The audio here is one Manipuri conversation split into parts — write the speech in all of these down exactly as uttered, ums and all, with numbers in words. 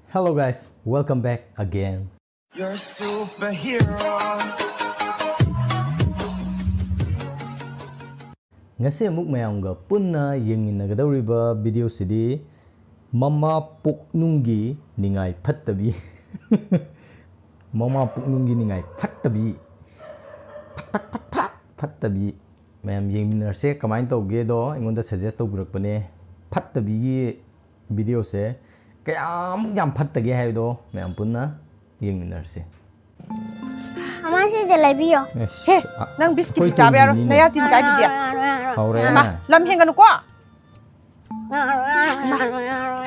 Hello guys, welcome back again. You're a superhero. ꯉꯁꯤ ꯑꯃꯨꯛ ꯃꯌꯥꯝꯒ ꯄꯨꯟꯅ ꯌꯦꯡꯃꯤꯟꯅꯒꯗꯧꯔꯤꯕ ꯚꯤꯗꯤꯑꯣꯁꯤꯗꯤ ꯃꯃꯥ ꯄꯨꯛꯅꯨꯡꯒꯤ ꯅꯤꯡꯉꯥꯏ ꯐꯠꯇꯕꯤ꯫ ꯃꯃꯥ ꯄꯨꯛꯅꯨꯡꯒꯤ ꯅꯤꯡꯉꯥꯏ ꯐꯠꯇꯕꯤ꯫ ꯐꯠ ꯐꯠ ꯐꯠ ꯐꯠ ꯐꯠꯇꯕꯤ꯫ ꯃꯌꯥꯝ ꯌꯦꯡꯃꯤꯟꯅꯔꯁꯦ꯫ ꯀꯃꯥꯏꯅ ꯇꯧꯒꯦꯗꯣ ꯑꯩꯉꯣꯟꯗ ꯁꯖꯦꯁ ꯇꯧꯕꯤꯔꯛꯄꯅꯦ꯫ ꯐꯠꯇꯕꯤꯒꯤ ꯚꯤꯗꯤꯑꯣꯁꯦ ꯀꯌꯥꯃꯨꯛ ꯌꯥꯝ ꯐꯠꯇꯒꯦ ꯍꯥꯏꯕꯗꯣ ꯃꯌꯥꯝ ꯄꯨꯟꯅ ꯌꯦꯡꯃꯤꯟꯅꯔꯁꯤ꯫ ꯑꯃ ꯁꯤꯁꯦ ꯂꯩꯕꯤꯌꯣ꯫ ꯑꯦꯁ, ꯍꯦ, ꯑ, ꯅꯪ ꯕꯤꯁꯀꯤꯠ ꯑꯩꯈꯣꯏ ꯆꯥꯕ ꯌꯥꯔꯣꯏ꯫ ꯇꯣꯝꯕꯤꯅꯤꯅꯦ꯫ ꯅꯌꯥ ꯇꯤꯟ ꯆꯥꯏꯗꯨꯗꯤ꯫ ꯍꯧꯔꯦ꯫ ꯃꯥ, ꯂꯝ ꯍꯦꯟꯒꯅꯨꯀꯣ꯫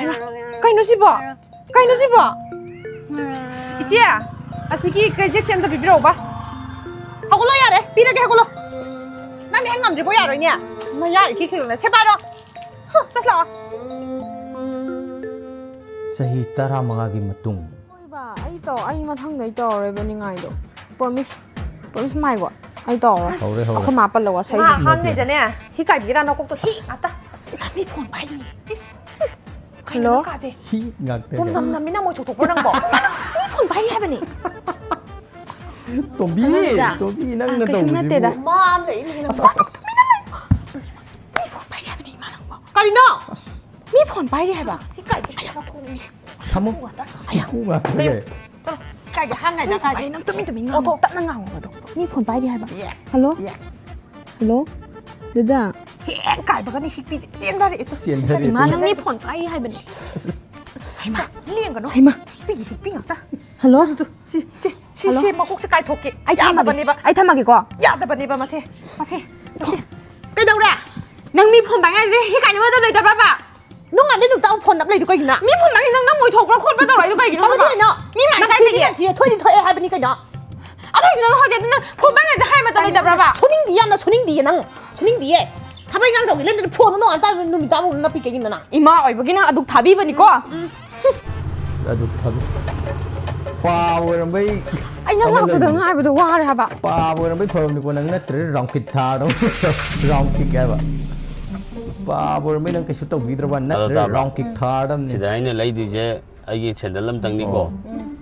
ꯍꯩꯃꯥ, ꯀꯩꯅꯣ ꯁꯤꯕꯣ? ꯀꯩꯅꯣ ꯁꯤꯕꯣ? ꯑꯁ, ꯏꯆꯦ, ꯑꯁꯤꯒꯤ ꯀꯦꯖꯦꯛꯁꯦ ꯑꯝꯇ ꯄꯤꯕꯤꯔꯛꯎꯕ꯫ ꯍꯧꯒꯠꯂꯣ ꯌꯥꯔꯦ, ꯄꯤꯔꯒꯦ, ꯍꯧꯒꯠꯂꯣ꯫ ꯅꯪꯗꯤ ꯍꯦꯛ ꯉꯝꯗ꯭ꯔꯤꯕꯣ? ꯌꯥꯔꯣꯏꯅꯦ꯫ ꯃꯌꯥ ꯏꯈꯤ ꯈꯤꯜꯂꯨꯅ ꯁꯦ ꯄꯥꯏꯔꯣ꯫ ꯍꯨ, ꯆꯠꯁꯤ ꯂꯥꯛꯑꯣ꯫ ꯆꯍꯤ ꯇꯔꯥꯃꯉꯥꯒꯤ ꯃꯇꯨꯡ꯫ ꯍꯣꯏꯕ, ꯑꯩ ꯇꯧ ꯑꯩ ꯃꯊꯪꯗꯩ ꯇꯧꯔꯔꯣꯏꯕ ꯅꯤꯡꯉꯥꯏꯗꯣ꯫ Promise promise ꯃꯥꯏꯀꯣ꯫ ꯑꯩ ꯇꯧꯔꯔꯣꯏ꯫ ꯍꯧꯔꯦ, ꯍꯧꯔꯦ꯫ ꯑꯩꯈꯣꯏ ꯃꯥ ꯄꯜꯂꯒ ꯋꯥꯁꯩꯁꯦ꯫ ꯃꯥ ꯑꯍꯥꯟꯕꯩꯗꯅꯦ ꯍꯤ ꯀꯥꯏꯕꯤꯒꯦꯔꯥ ꯅꯀꯣꯛꯇꯣ ꯍꯤ ꯉꯥꯛꯇ꯫ ꯑꯁ, ꯏꯃꯥ, ꯃꯤ ꯐꯣꯟ ꯄꯥꯏꯔꯤꯌꯦ꯫ ꯏꯁ꯫ ꯀꯩꯅꯣ ꯍꯜꯂꯣ? ꯀꯥꯁꯦ? ꯍꯤ ꯉꯥꯛꯇ꯫ ꯄꯨꯝꯅꯝ ꯅꯝꯃꯤ ꯅꯪ ꯃꯣꯏ ꯊꯣꯛꯊꯣꯛꯄ꯭ꯔꯣ ꯅꯪꯕꯣ? ꯃꯤ ꯐꯣꯟ ꯄꯥꯏꯔꯤ ꯍꯥꯏꯕꯅꯤ꯫ ꯇꯣꯝꯕꯤ, ꯀꯩꯅꯣꯗ? ꯇꯣꯝꯕꯤ ꯑ, ꯅꯪꯅ ꯀꯩꯁꯨ ꯇꯧꯕꯁꯤꯕꯨ꯫ ꯅꯠꯇꯦꯗ꯫ ꯃꯥ ꯑꯃ ꯂꯩ ꯃꯤ ꯑꯁ, ꯑꯁ, ꯑꯁ꯫ ꯃꯤ ꯐꯣꯟ ꯄꯥꯏꯔꯤ ꯍꯥꯏꯕꯅꯤ ꯏꯃꯥ ꯅꯪꯕꯣ꯫ ꯀꯔꯤꯅꯣ? ꯑꯁ, ꯃꯤ ꯐꯣꯟ ꯄꯥꯏꯔꯤ ꯍꯥꯏꯕ꯫ ꯍꯤ ꯀꯥꯏꯕꯤꯒꯦꯔꯥ ꯅꯀꯣꯛꯇꯣ? ꯊꯝꯃꯣ꯫ ꯉꯥꯛꯇ꯫ ꯑꯁ, ꯍꯤꯀꯨ ꯉꯥꯛꯇ ꯂꯩ꯫ ꯆꯠꯂꯣ, ꯀꯥꯏꯒꯦ ꯍꯥꯡꯉꯥꯏꯗ ꯀꯥꯏꯒꯦ꯫ ꯅꯪ ꯇꯨꯃꯤꯟ ꯇꯨꯃꯤꯟ ꯉꯥꯡꯉꯣ꯫ ꯇꯞꯅ ꯉꯥꯡꯉꯣ ꯑꯗꯣ꯫ ꯃꯤ ꯐꯣꯟ ꯄꯥꯏꯔꯤ ꯍꯥꯏꯕ꯫ ꯍꯜꯂꯣ? ꯍꯜꯂꯣ? ꯗꯗꯥ? ꯍꯦꯛ ꯀꯥꯏꯕꯒꯅꯤ ꯍꯤꯛꯄꯤꯁꯦ ꯆꯦꯟꯊꯔꯛꯑꯦ꯫ ꯆꯦꯟꯊꯔꯛꯑꯦ꯫ ꯏꯃꯥ, ꯅꯪ ꯃꯤ ꯐꯣꯟ ꯄꯥꯏꯔꯤ ꯍꯥꯏꯕꯅꯦ꯫ ꯑꯁ, ꯑꯁ꯫ ꯍꯩꯃꯥ, ꯂꯦꯡꯒꯅꯣ꯫ ꯍꯩꯃꯥ꯫ ꯍꯤꯛꯄꯤꯒꯤ ꯍꯤꯛꯄꯤ ꯉꯥꯛꯇ꯫ ꯍꯜꯂꯣ? ꯁꯤ, ꯁꯤ, ꯁꯤ, ꯍꯜꯂꯣ? ꯁꯤ ꯃꯀꯣꯛꯁꯦ ꯀꯥꯏꯊꯣꯛꯀꯦ꯫ ꯑꯩ ꯊꯝꯃꯒꯦ꯫ ꯌꯥꯗꯕꯅꯦꯕ꯫ ꯑꯩ ꯊꯝꯃꯒꯦꯀꯣ꯫ ꯌꯥꯗꯕꯅꯦꯕ ꯃꯁꯦ꯫ ꯃꯁꯦ꯫ ꯃꯁꯦ꯫ ꯀꯩꯗꯧꯔꯦ? ꯅꯪ ꯃꯤ ꯐꯣꯟ ꯄꯥꯏꯉꯥꯏꯁꯦ ꯍꯤ ꯀꯥꯏꯅꯕ ꯃꯇꯝ ꯂꯩꯇꯕ꯭ꯔꯕ? ꯅꯣꯡꯉꯥꯟꯗꯩ ꯅꯨꯃꯤꯠ ꯇꯥꯕ ꯐꯣꯟ ꯅꯞ ꯂꯩꯗꯣ ꯀꯩꯒꯤꯅꯣ? ꯃꯤ ꯐꯣꯟ ꯄꯥꯏꯉꯥꯏ ꯅꯪ ꯅꯪ ꯃꯣꯏ ꯊꯣꯛꯄ꯭ꯔꯥ ꯈꯣꯠꯄ꯭ꯔꯥ ꯇꯧꯔꯛꯏꯗꯣ ꯀꯩꯒꯤꯅꯣ? ꯇꯧꯗꯣꯏꯅꯣ? ꯃꯤ ꯃꯥꯏ ꯅꯪ ꯀꯥꯏꯗꯒꯤ? ꯊꯤꯗꯤ ꯌꯥꯝ ꯊꯤꯌꯦ, ꯊꯣꯏꯗꯤ ꯊꯣꯛꯑꯦ ꯍꯥꯏꯕꯅꯤ ꯀꯩꯅꯣ? ꯑꯗꯨ ꯑꯣꯏꯔꯁꯨ ꯅꯪ ꯍꯧꯖꯤꯛ ꯅꯪ ꯐꯣꯟ ꯄꯥꯏꯉꯥꯏꯁꯦ ꯍꯥꯏ ꯃꯇꯝ ꯂꯩꯇꯕ꯭ꯔꯕ? ꯁꯨꯅꯤꯡꯗꯤ ꯌꯥꯝꯅ ꯁꯨꯅꯤꯡꯗꯤꯌꯦ ꯅꯪ꯫ ꯁꯨꯅꯤꯡꯗꯤꯌꯦ꯫ ꯊꯕꯛ ꯏꯪꯈꯥꯡ ꯇꯧꯒꯦ ꯂꯩꯇꯅ ꯐꯣꯟꯗꯣ ꯅꯣꯡꯉꯥꯟ ꯇꯥꯕ ꯅꯨꯃꯤꯠ ꯇꯥꯕ ꯅꯞꯄꯤ ꯀꯩꯒꯤꯅꯣ ꯅꯪ? ꯏꯃꯥ ꯑꯣꯏꯕꯒꯤ ꯅꯪ ꯑꯗꯨꯛ ꯊꯥꯕꯤꯕꯅꯤꯀꯣ꯫ ꯑꯁ, ꯑꯗꯨ ꯊꯕꯛ꯫ ꯄꯥ ꯑꯣꯏꯔꯝꯕꯩ꯫ ꯑꯩꯅ ꯑꯃ ꯉꯥꯏꯕꯗ ꯂꯩꯕꯅꯤ꯫ ꯉꯥꯏꯕꯗ ꯋꯥꯔꯦ ꯍꯥꯏꯕ꯫ ꯄꯥꯕ ꯑꯣꯏꯔꯝꯕꯩ ꯐꯕꯅꯤꯀꯣ ꯅꯪ ꯅꯠꯇ꯭ꯔꯗꯤ ꯔꯥꯎꯟ ꯀꯤꯛ ꯊꯥꯔꯗꯧ꯫ ꯔꯥꯎꯟ ꯀꯤꯛ ꯍꯥꯏꯕ꯫ ꯄꯥꯕ ꯑꯣꯏꯔꯝꯕꯩ ꯅꯪ ꯀꯩꯁꯨ ꯇꯧꯕꯤꯗ꯭ꯔꯕ ꯅꯠꯇ꯭ꯔꯗꯤ ꯇꯥꯕ꯭ꯔꯥ? ꯔꯥꯎꯟ ꯀꯤꯛ ꯊꯥꯔꯗꯝꯅꯤ꯫ ꯁꯤꯗ ꯑꯩꯅ ꯂꯩꯗꯣꯏꯁꯦ ꯑꯩꯒꯤ ꯁꯦꯟꯗꯜ ꯑꯃꯇꯪꯅꯤꯀꯣ꯫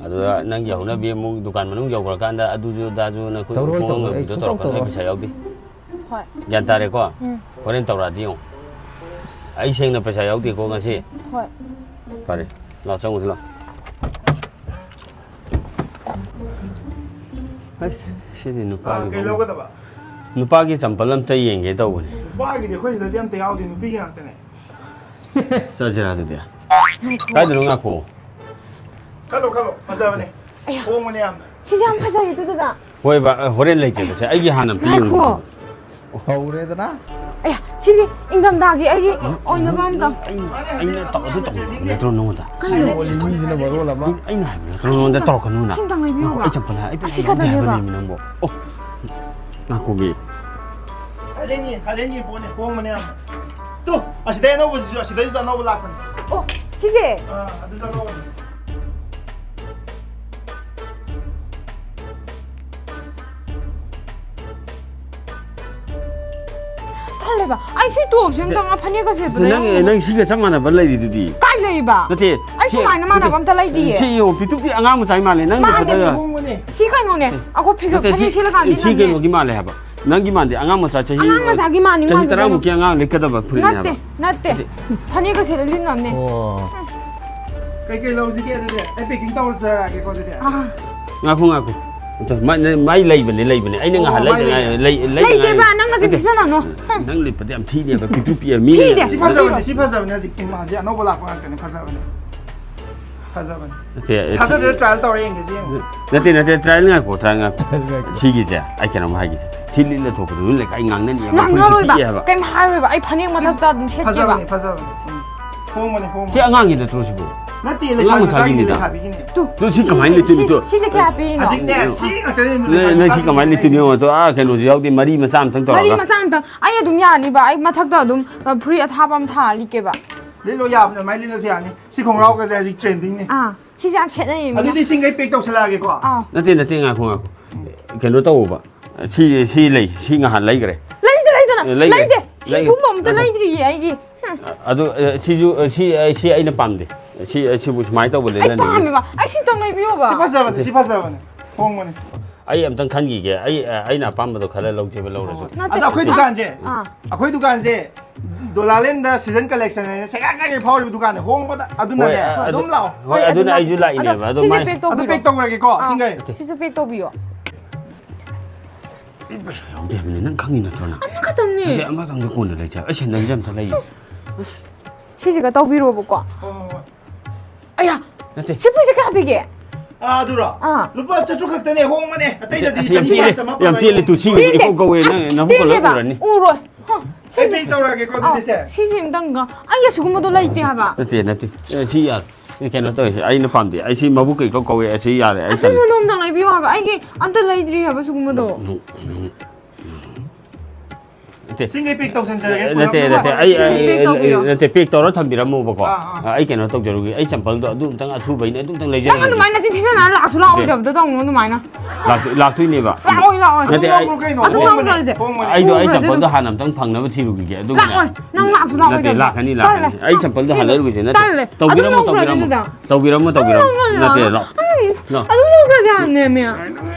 ꯑꯗꯨꯗ ꯅꯪꯒꯤ ꯍꯧꯅꯕꯤ ꯑꯃꯨꯛ ꯗꯨꯀꯥꯟ ꯃꯅꯨꯡ ꯌꯧꯈ꯭ꯔꯀꯥꯟꯗ ꯑꯗꯨꯁꯨ ꯑꯗꯥꯁꯨ ꯅꯈꯣꯏ ꯇꯧꯔꯣꯏ, ꯈꯣꯡ ꯇꯧꯔꯣꯏ, ꯑꯩ ꯍꯪꯕꯤꯗꯣ ꯁꯨꯡꯇꯧ ꯇꯧꯔꯛꯀꯅꯨ, ꯑꯩ ꯇꯧꯔꯣꯏ꯫ ꯄꯩꯁꯥ ꯌꯥꯎꯗꯦ꯫ ꯍꯣꯏ꯫ ꯒ꯭ꯌꯥꯟ ꯇꯥꯔꯦꯀꯣ? ꯎꯝ꯫ ꯍꯣꯔꯦꯟ ꯇꯧꯔꯛꯑꯗꯤ ꯌꯦꯡꯉꯣ꯫ ꯑꯩ ꯁꯦꯡꯅ ꯄꯩꯁꯥ ꯌꯥꯎꯗꯦꯀꯣ ꯉꯁꯤ꯫ ꯍꯣꯏ꯫ ꯐꯔꯦ, ꯂꯥꯛꯑꯣ, ꯆꯪꯉꯨꯁꯤ ꯂꯥꯛꯑꯣ꯫ ꯑꯁ, ꯁꯤꯗꯤ ꯅꯨꯄꯥꯒꯤ ꯀꯩ ꯕꯥꯎ-, ꯂꯧꯒꯗꯕ? ꯅꯨꯄꯥꯒꯤ ꯆꯝꯄꯜ ꯑꯝꯇ ꯌꯦꯡꯒꯦ ꯇꯧꯕꯅꯦ꯫ ꯅꯨꯄꯥꯒꯤꯗꯤ ꯑꯩꯈꯣꯏ ꯁꯤꯗꯗꯤ ꯑꯝꯇ ꯌꯥꯎꯗꯦ, ꯅꯨꯄꯤꯒꯤ ꯉꯥꯛꯇꯅꯦ꯫ ꯆꯠꯁꯤꯔꯥ ꯑꯗꯨꯗꯤ? ꯀꯥꯏꯗꯅꯣ ꯉꯥꯏꯈꯣ꯫ ꯈꯜꯂꯣ, ꯈꯜꯂꯣ, ꯐꯖꯕꯅꯦ꯫ ꯑꯌꯥ꯫ ꯍꯣꯡꯕꯅꯦ ꯌꯥꯝꯅ꯫ ꯁꯤꯁꯦ ꯌꯥꯝ ꯐꯖꯩꯌꯦ ꯑꯗꯨꯗꯨꯗ꯫ ꯍꯣꯏꯕ, ꯍꯣꯔꯦꯟ ꯂꯩꯖꯦꯕꯁꯦ꯫ ꯑꯩꯒꯤ ꯍꯥꯟꯅ ꯑꯝꯇ ꯌꯦꯡꯒꯦ꯫ ꯉꯥꯏꯈꯣ꯫ ꯍꯧꯔꯦꯗꯅ꯫ ꯑꯌꯥ, ꯁꯤꯗꯤ ꯏꯪꯊꯝꯊꯥꯒꯤ ꯑꯩꯒꯤ ꯑꯣꯏꯅꯕ ꯑꯝꯇ꯫ ꯑꯩꯅ ꯇꯧ-, ꯑꯗꯨ ꯇꯧꯅꯕ ꯅꯠꯇ꯭ꯔꯣ ꯅꯉꯣꯟꯗ? ꯀꯩꯅꯣ? ꯍꯣꯂꯤ ꯃꯤꯁꯤꯅ ꯃꯔꯣꯜ ꯑꯃ꯫ ꯑꯩꯅ ꯍꯥꯏꯕ ꯅꯠꯇ꯭ꯔꯣ ꯅꯉꯣꯟꯗ ꯇꯧꯔꯛꯀꯅꯨꯅ? ꯁꯤꯝꯇꯪ ꯂꯩꯕꯤꯌꯣꯕ꯫ ꯑꯩ ꯆꯝꯄꯜ ꯍꯥꯏ-, ꯑꯩ ꯑꯁꯤ ꯄꯩꯁꯥ ꯌꯥꯎꯗꯦ ꯍꯥꯏꯕꯅꯦꯃꯤ ꯅꯪꯕꯣ꯫ ꯑꯣ, ꯉꯥꯏꯈꯣꯃꯤ꯫ ꯊꯥꯏꯂꯦꯟꯒꯤ, ꯊꯥꯏꯂꯦꯟꯒꯤ ꯄꯣꯠꯅꯦ, ꯍꯣꯡꯕꯅꯦ ꯌꯥꯝ꯫ ꯇꯨ, ꯑꯁꯤꯗꯩ ꯑꯅꯧꯕꯁꯤꯁꯨ, ꯑꯁꯤꯗꯩꯁꯨ ꯑꯅꯧꯕ ꯂꯥꯛꯄꯅꯦ꯫ ꯑꯣ, ꯁꯤꯁꯦ꯫ ꯑꯥ, ꯑꯗꯨꯁꯨ ꯑꯅꯧꯕꯅꯦ꯫ ꯇꯜꯂꯦꯕ꯫ ꯑꯩ ꯁꯤ ꯇꯣꯞꯁꯦ ꯑꯝꯇ ꯉꯥ ꯐꯅꯦꯛꯀ ꯁꯦꯠꯄꯗ ꯅꯪ, ꯌꯥꯎꯕ꯭ꯔꯣ? ꯅꯪ ꯁꯤꯒ ꯆꯞ ꯃꯥꯟꯅꯕ ꯂꯩꯔꯤꯗꯨꯗꯤ꯫ ꯀꯥꯏ ꯂꯩꯕ? ꯅꯠꯇꯦ, ꯑꯩ ꯁꯤ-, ꯁꯨꯃꯥꯏꯅ ꯃꯥꯟꯅꯕ ꯅꯠꯇꯦ, ꯑꯝꯇ ꯂꯩꯇꯤꯌꯦ꯫ ꯁꯤ ꯌꯦꯡꯉꯣ, ꯄꯤꯛꯇꯨꯛ ꯄꯤꯛ ꯑꯉꯥꯡ ꯃꯆꯥꯒꯤ ꯃꯥꯜꯂꯦ꯫ ꯅꯪ ꯃꯥꯟꯗꯦ꯫ ꯂꯤꯠꯄꯗ ꯍꯣꯡꯕꯅꯦ꯫ ꯁꯤ ꯀꯩꯅꯣꯅꯦ? ꯑꯩꯈꯣꯏ ꯐꯤꯒ-, ꯅꯠꯇꯦ, ꯁꯤ, ꯐꯅꯦꯛ ꯁꯦꯠꯂꯀꯥꯟꯗ ꯁꯤ ꯂꯤꯠꯅꯕꯅꯦ꯫ ꯀꯩꯅꯣꯒꯤ ꯃꯥꯜꯂꯦ ꯍꯥꯏꯕ꯫ ꯅꯪꯒꯤ ꯃꯥꯟꯗꯦ, ꯑꯉꯥꯡ ꯃꯆꯥ ꯆꯍꯤ, ꯑꯉꯥꯡ ꯃꯆꯥꯒꯤ ꯃꯥꯟꯗꯤ ꯆꯍꯤ ꯃꯥꯟꯗꯦ ꯇꯔꯥꯃꯨꯛꯀꯤ ꯀꯩꯅꯣ꯫ ꯑꯉꯥꯡ ꯂꯤꯠꯀꯗꯕ ꯐꯨꯔꯤꯠꯅꯦ ꯅꯠꯇꯦ, ꯍꯥꯏꯕ꯫ ꯅꯠꯇꯦ꯫ ꯐꯅꯦꯛꯀ ꯁꯦꯠꯂ ꯂꯤꯠꯅꯕꯅꯦ꯫ ꯑꯣ꯫ ꯀꯩꯀꯩ ꯂꯧꯁꯤꯒꯦ ꯑꯗꯨꯗꯤ? ꯑꯩ packing ꯇꯧꯖꯔꯛꯑꯒꯦꯀꯣ ꯑꯗꯨꯗꯤ꯫ ꯑꯥ꯫ ꯉꯥꯏꯈꯣ, ꯉꯥꯏꯈꯣ꯫ ꯑꯗꯣ ꯃꯥꯏ, ꯃꯥꯏ ꯂꯩꯕꯅꯦ, ꯂꯩꯕꯅꯦ꯫ ꯑꯩꯅ ꯑꯣ, ꯉꯍꯥꯟ ꯃꯥꯏ ꯂꯩꯗ ꯂꯩ꯫ ꯉꯥꯏ-, ꯂꯩ-, ꯂꯩꯗ ꯂꯩꯇꯦꯕ, ꯉꯥꯏꯔꯤ꯫ ꯅꯪ ꯉꯁꯤ ꯅꯠꯇꯦ꯫ ꯁꯤꯖꯤꯟꯅꯅꯨ꯫ ꯅꯪ ꯂꯤꯠꯄꯗꯤ ꯌꯥꯝ ꯊꯤꯅꯦꯕ, ꯄꯤꯛꯇ꯭ꯔꯨ ꯄꯤꯛꯑ ꯃꯤꯅ ꯊꯤꯗꯦ꯫ ꯌꯥꯝ-, ꯁꯤ ꯐꯖꯕꯅꯦ, ꯁꯤ ꯐꯖꯕꯅꯦ, ꯍꯧꯖꯤꯛ ꯄꯨꯃꯥꯁꯤ ꯑꯅꯧꯕ ꯂꯥꯛꯄ ꯉꯥꯛꯇꯅꯦ, ꯐꯖꯕꯅꯦ꯫ ꯐꯖꯕꯅꯦ꯫ ꯅꯠꯇꯦ, ꯑꯦ, ꯊꯥꯖꯗ꯭ꯔꯦ, ꯁꯤ-, trial ꯇꯧꯔ ꯌꯦꯡꯒꯦ, ꯁꯤ ꯌꯦꯡꯉꯣ꯫ ꯅꯠꯇꯦ, ꯅꯠꯇꯦ, trial ꯉꯥꯏꯈꯣ, trial ꯉꯥꯏꯈꯣ꯫ ꯁꯤꯒꯤꯁꯦ ꯑꯩ ꯀꯩꯅꯣꯝ ꯍꯥꯏꯒꯦꯁꯦ꯫ ꯁꯤ ꯂꯤꯠꯂ ꯊꯣꯛꯄꯗꯨ ꯅꯣꯏ ꯂꯩꯀꯥꯏ ꯉꯥꯡꯅꯅꯤ, ꯃꯐꯨꯔꯤꯁꯦ ꯉꯥꯡꯅꯔꯣꯏꯕ꯫ ꯄꯤꯛꯑꯦ ꯍꯥꯏꯕ꯫ ꯀꯩꯝ ꯍꯥꯏꯔꯣꯏꯕ꯫ ꯑꯩ ꯐꯅꯦꯛ ꯃꯊꯛꯇ ꯑꯗꯨꯝ ꯁꯦꯠꯀꯦꯕ꯫ ꯐꯖꯕꯅꯦ, ꯐꯖꯕꯅꯦ꯫ ꯎꯝ꯫ ꯍꯣꯡꯕꯅꯦ, ꯍꯣꯡꯕꯅꯦ꯫ ꯁꯤ ꯑꯉꯥꯡꯒꯤ ꯅꯠꯇ꯭ꯔꯣ ꯁꯤꯕꯨ? ꯅꯠꯇꯦ, ꯑꯉꯥꯡ ꯂꯩꯁꯥꯕꯤ ꯃꯆꯥꯒꯤꯅꯤꯗ꯫ ꯂꯩꯁꯥꯕꯤꯒꯤꯅꯦ꯫ ꯇꯨ, ꯇꯨ, ꯁꯤ ꯀꯃꯥꯏꯅ ꯂꯤꯠꯇꯣꯏꯅꯣ, ꯇꯨ? ꯁꯤꯁꯦ ꯀꯌꯥ ꯄꯤꯔꯤꯅꯣ? ꯍꯧꯖꯤꯛꯅꯦ, ꯁꯤ ꯉꯥꯛꯇꯅꯦ ꯅꯪ, ꯅꯪ ꯁꯤ ꯀꯃꯥꯏꯅ ꯂꯤꯠꯇꯣꯏꯅꯣ? ꯇꯨ, ꯑꯥ, ꯀꯩꯅꯣꯁꯨ ꯌꯥꯎꯗꯦ, ꯃꯔꯤ ꯃꯆꯥ ꯑꯝꯇꯪ ꯃꯔꯤ ꯇꯧꯔꯒ꯫ ꯃꯆꯥ ꯑꯝꯇꯪ꯫ ꯑꯩ ꯑꯗꯨꯝ ꯌꯥꯅꯤꯕ꯫ ꯑꯩ ꯃꯊꯛꯇ ꯑꯗꯨꯝ, ꯑ, ꯐꯨꯔꯤꯠ ꯑꯊꯥꯕ ꯑꯃ ꯊꯥꯔ ꯂꯤꯠꯀꯦꯕ꯫ ꯂꯤꯠꯂꯣ, ꯌꯥꯕꯅꯦ, ꯑꯗꯨꯃꯥꯏꯅ ꯂꯤꯠꯂꯁꯨ ꯌꯥꯅꯤ꯫ ꯁꯤ ꯈꯣꯡꯒ꯭ꯔꯥꯎꯒꯁꯦ ꯍꯧꯖꯤꯛ trendingꯅꯦ꯫ ꯑꯥ, ꯁꯤꯁꯦ ꯌꯥꯝ ꯁꯦꯠꯅꯩꯌꯦ ꯃꯤꯅ꯫ ꯑꯗꯨꯗꯤ ꯁꯤꯡꯈꯩ pack ꯇꯧꯁꯜꯂꯛꯑꯒꯦꯀꯣ꯫ ꯑꯥ꯫ ꯅꯠꯇꯦ, ꯅꯠꯇꯦ, ꯉꯥꯏꯈꯣ, ꯉꯥꯏꯈꯣ꯫ ꯀꯩꯅꯣ ꯇꯧꯋꯣꯕ꯫ ꯁꯤ, ꯁꯤ ꯂꯩ, ꯁꯤ ꯉꯍꯥꯟ ꯂꯩꯈ꯭ꯔꯦ꯫ ꯂꯩꯗꯦ, ꯂꯩꯗꯅ꯫ ꯑꯦ, ꯂꯩꯈ꯭ꯔꯦ꯫ ꯂꯩꯗꯦ꯫ ꯂꯩꯈ꯭ꯔꯦ꯫ ꯁꯤꯒꯨꯝꯕ ꯑꯝꯇ ꯉꯥꯏꯈꯣ꯫ ꯂꯩꯗ꯭ꯔꯤꯌꯦ ꯑꯩꯒꯤ꯫ ꯑꯗꯨ, ꯑ, ꯁꯤꯁꯨ, ꯑ, ꯁꯤ, ꯑ, ꯁꯤ ꯑꯩꯅ ꯄꯥꯝꯗꯦ꯫ ꯁꯤ, ꯑꯩ ꯁꯤꯕꯨ ꯁꯨꯃꯥꯏꯅ ꯇꯧꯕ ꯑꯩ ꯂꯩꯅꯅꯤꯡꯉꯤ꯫ ꯄꯥꯝꯃꯦꯕ꯫ ꯑꯩ ꯁꯤꯇꯪ ꯂꯩꯕꯤꯌꯣꯕ꯫ ꯁꯤ ꯐꯖꯕꯅꯦ, ꯁꯤ ꯐꯖꯕꯅꯦ꯫ ꯍꯣꯡꯕꯅꯦ꯫ ꯑꯩ ꯑꯝꯇꯪ ꯈꯟꯈꯤꯒꯦ꯫ ꯑꯩ, ꯑꯩꯅ ꯑꯄꯥꯝꯕꯗꯣ ꯈꯜꯂ ꯂꯧꯒꯦꯕ, ꯂꯧꯔꯁꯨ꯫ ꯅꯠꯇꯦ, ꯑꯗꯣ ꯑꯩꯈꯣꯏ ꯁꯤ ꯗꯨꯀꯥꯟꯁꯦ, ꯑꯥ꯫ ꯑꯩꯈꯣꯏ ꯗꯨꯀꯥꯟꯁꯦ ꯗꯣꯂꯥꯂꯦꯟꯗ season collection ꯍꯥꯏꯅ ꯁꯦꯒꯥꯏ ꯀꯥꯏꯒꯩ ꯐꯥꯎꯔꯤꯕ ꯗꯨꯀꯥꯟꯅꯦ꯫ ꯍꯣꯡꯕꯗ ꯑꯗꯨꯅꯅꯦ꯫ ꯍꯣꯏ, ꯑ-, ꯑꯗꯨꯝ ꯑꯗꯨ-, ꯂꯥꯛꯑꯣ꯫ ꯍꯣꯏ, ꯍꯣꯏ, ꯑꯗꯨꯅ ꯑꯗꯨꯝ ꯑꯩꯁꯨ ꯂꯥꯛꯑꯣ꯫ ꯂꯥꯛꯏꯅꯦꯕ꯫ ꯑꯗꯣ ꯑꯗꯣ ꯁꯤꯁꯦ ꯃꯥꯏ pack ꯑꯗꯨ ꯇꯧꯕꯤꯔꯣ꯫ Pack ꯇꯧꯔꯒꯦꯀꯣ, ꯑꯥ, ꯁꯤꯡꯒꯩ꯫ ꯅꯠꯇꯦ꯫ ꯁꯤꯁꯨ pack ꯇꯧꯕꯤꯌꯣ꯫ ꯑꯩ ꯄꯩꯁꯥ ꯌꯥꯎꯗꯦ ꯍꯥꯏꯕꯅꯤ, ꯅꯪ ꯈꯪꯉꯤ ꯅꯠꯇ꯭ꯔꯣ ꯅꯪ? ꯑꯃꯈꯛꯇꯪꯅꯦ꯫ ꯅꯠꯇꯦ, ꯑꯃꯈꯛꯇꯪꯗꯤ ꯀꯣꯟꯅ ꯂꯩꯖꯦ꯫ ꯑꯩ ꯁꯦꯟꯗꯜꯁꯦ ꯑꯝꯇ ꯂꯩꯒꯦ꯫ ꯁꯤꯁꯤꯒ ꯇꯧꯕꯤꯔꯣꯕꯀꯣ꯫ ꯍꯣꯏ, ꯍꯣꯏ, ꯍꯣꯏ꯫ ꯑꯌꯥ! ꯅꯠꯇꯦ꯫ ꯁꯤ ꯐꯨꯔꯤꯠꯁꯦ ꯀꯌꯥ ꯄꯤꯒꯦ? ꯑꯥ, ꯑꯗꯨꯔꯣ? ꯑꯥ꯫ ꯂꯨꯄꯥ ꯆꯥꯇ꯭ꯔꯨꯛ ꯈꯛꯇꯅꯦ, ꯍꯣꯡꯕꯅꯦ꯫ ꯑꯇꯩꯗꯗꯤ ꯑꯁ, ꯌꯥꯝ ꯆꯥꯝꯃꯉꯥ, ꯇꯦꯜꯂꯦ, ꯆꯥꯃꯥꯄꯟ ꯌꯥꯝ ꯇꯦꯜꯂꯦ꯫ ꯇꯨ, ꯁꯤꯒꯤꯗꯤ ꯇꯦꯟꯗꯦ꯫ ꯏꯀꯧ ꯀꯧꯋꯦ, ꯑꯁ, ꯅꯪ ꯅꯕꯨꯛꯀ ꯂꯣꯏ ꯇꯦꯟꯗꯦꯕ꯫ ꯎꯔꯅꯤ꯫ ꯎꯔꯣꯏ꯫ ꯍ, ꯑꯩ ꯁꯤꯁꯦ pack ꯇꯧꯔꯛꯑꯒꯦꯀꯣ, ꯑꯗꯨꯗꯤ ꯑꯥ, ꯁꯦ꯫ ꯁꯤꯁꯦ ꯑꯝꯇꯪꯒ꯫ ꯑꯩ ꯑꯁꯤꯒꯨꯝꯕꯗꯣ ꯂꯩꯇꯦ ꯍꯥꯏꯕ꯫ ꯅꯠꯇꯦ, ꯅꯠꯇꯦ꯫ ꯑꯦ, ꯁꯤ ꯌꯥꯔꯦ꯫ ꯑꯦ, ꯀꯩꯅꯣ ꯇꯧꯋꯦ, ꯑꯩꯅ ꯄꯥꯝꯗꯦ꯫ ꯑꯩ ꯁꯤ ꯃꯕꯨꯛꯀ ꯏꯀꯧ ꯀꯧꯋꯦ, ꯑꯁꯤ ꯌꯥꯔꯦ, ꯑꯩ ꯇꯜꯂꯦ꯫ ꯑꯁꯤꯒꯨꯝꯕꯗꯣ ꯑꯝꯇꯪ ꯂꯩꯕꯤꯌꯣ ꯍꯥꯏꯕ꯫ ꯑꯩꯒꯤ ꯑꯝꯇ ꯂꯩꯗ꯭ꯔꯤ ꯍꯥꯏꯕ ꯁꯤꯒꯨꯝꯕꯗꯣ꯫ ꯅꯠꯇꯦ꯫ ꯁꯤꯡꯒꯩ pack ꯇꯧꯁꯟꯖꯔꯒꯦ, ꯅꯠꯇꯦ, ꯄꯨꯂꯞ꯫ ꯅꯠꯇꯦ, ꯑꯩ, ꯁꯤꯡꯒꯩ ꯑꯩ, pack ꯇꯧꯕꯤꯔꯣ꯫ ꯅꯠꯇꯦ, pack ꯇꯧꯔ ꯊꯝꯕꯤꯔꯝꯃꯣꯕꯀꯣ꯫ ꯑꯥ, ꯑꯥ꯫ ꯑꯩ ꯀꯩꯅꯣ ꯇꯧꯖꯔꯨꯒꯦ, ꯑꯩ ꯆꯝꯄꯜꯗꯣ ꯑꯗꯨ ꯑꯝꯇꯪ ꯑꯊꯨꯕꯩꯅꯦ, ꯑꯗꯨ ꯑꯝꯇꯪ ꯅꯪ ꯂꯩꯖꯔꯨꯒꯦ꯫ ꯑꯗꯨꯃꯥꯏꯅ ꯆꯤꯟ ꯊꯤꯖꯅ ꯂꯥꯛꯁꯨ ꯂꯥꯛꯑꯣꯏꯗꯕꯗ ꯇꯧꯅꯨ ꯑꯗꯨꯃꯥꯏꯅ꯫ ꯂꯥꯛꯇꯣꯏ-, ꯂꯥꯛꯇꯣꯏꯅꯦꯕ꯫ ꯂꯥꯛꯑꯣꯏ, ꯂꯥꯛꯑꯣꯏ꯫ ꯅꯠꯇꯦ, ꯑꯗꯨꯝ ꯑꯩ, ꯂꯧꯈ꯭ꯔꯣ ꯀꯩꯅꯣ? ꯑꯗꯨꯝ ꯍꯣꯡꯕꯅꯦ, ꯂꯧꯈ꯭ꯔꯁꯦ꯫ ꯍꯣꯡꯕꯅꯦ꯫ ꯑꯩꯗꯣ ꯑꯩ ꯍꯣꯡꯈ꯭ꯔꯁꯦ ꯆꯝꯄꯜꯗꯣ ꯑꯗꯨꯝ꯫ ꯍꯥꯟꯅ ꯑꯝꯇꯪ ꯐꯪꯅꯕ ꯊꯤꯔꯨꯈꯤꯒꯦ, ꯑꯗꯨꯒꯅꯦ꯫ ꯂꯥꯛꯑꯣꯏ, ꯅꯪ ꯂꯥꯛꯁꯨ ꯅꯠꯇꯦ, ꯂꯥꯛꯑꯣꯏꯗꯕꯗ꯫ ꯂꯥꯛꯀꯅꯤ, ꯂꯥꯛꯀꯅꯤ꯫ ꯇꯜꯂꯦ꯫ ꯑꯩ ꯆꯝꯄꯜꯗꯣ ꯑꯗꯨꯝ ꯍꯥꯟꯅ ꯂꯧ-, ꯂꯩꯔꯨꯒꯦꯁꯦ, ꯅꯠꯇꯦ꯫ ꯇꯜꯂꯦ꯫ ꯑꯗꯨꯝ ꯇꯧꯕꯤꯔꯝꯃꯣ, ꯂꯧꯈ꯭ꯔꯁꯦ ꯇꯧꯕꯤꯔꯝꯃꯣ꯫ ꯑꯗꯨꯗ꯫ ꯇꯧꯕꯤꯔꯝꯃꯣ, ꯇꯧꯕꯤꯔꯝꯃꯣ꯫ ꯂꯧꯈ꯭ꯔꯁꯦ꯫ ꯅꯠꯇꯦ, ꯂꯥꯛꯑꯣ꯫ ꯑꯗꯨꯝ ꯂꯧꯈ꯭ꯔꯁꯦ ꯍꯥꯏꯕꯅꯦꯃꯤ꯫ ꯅꯣ꯫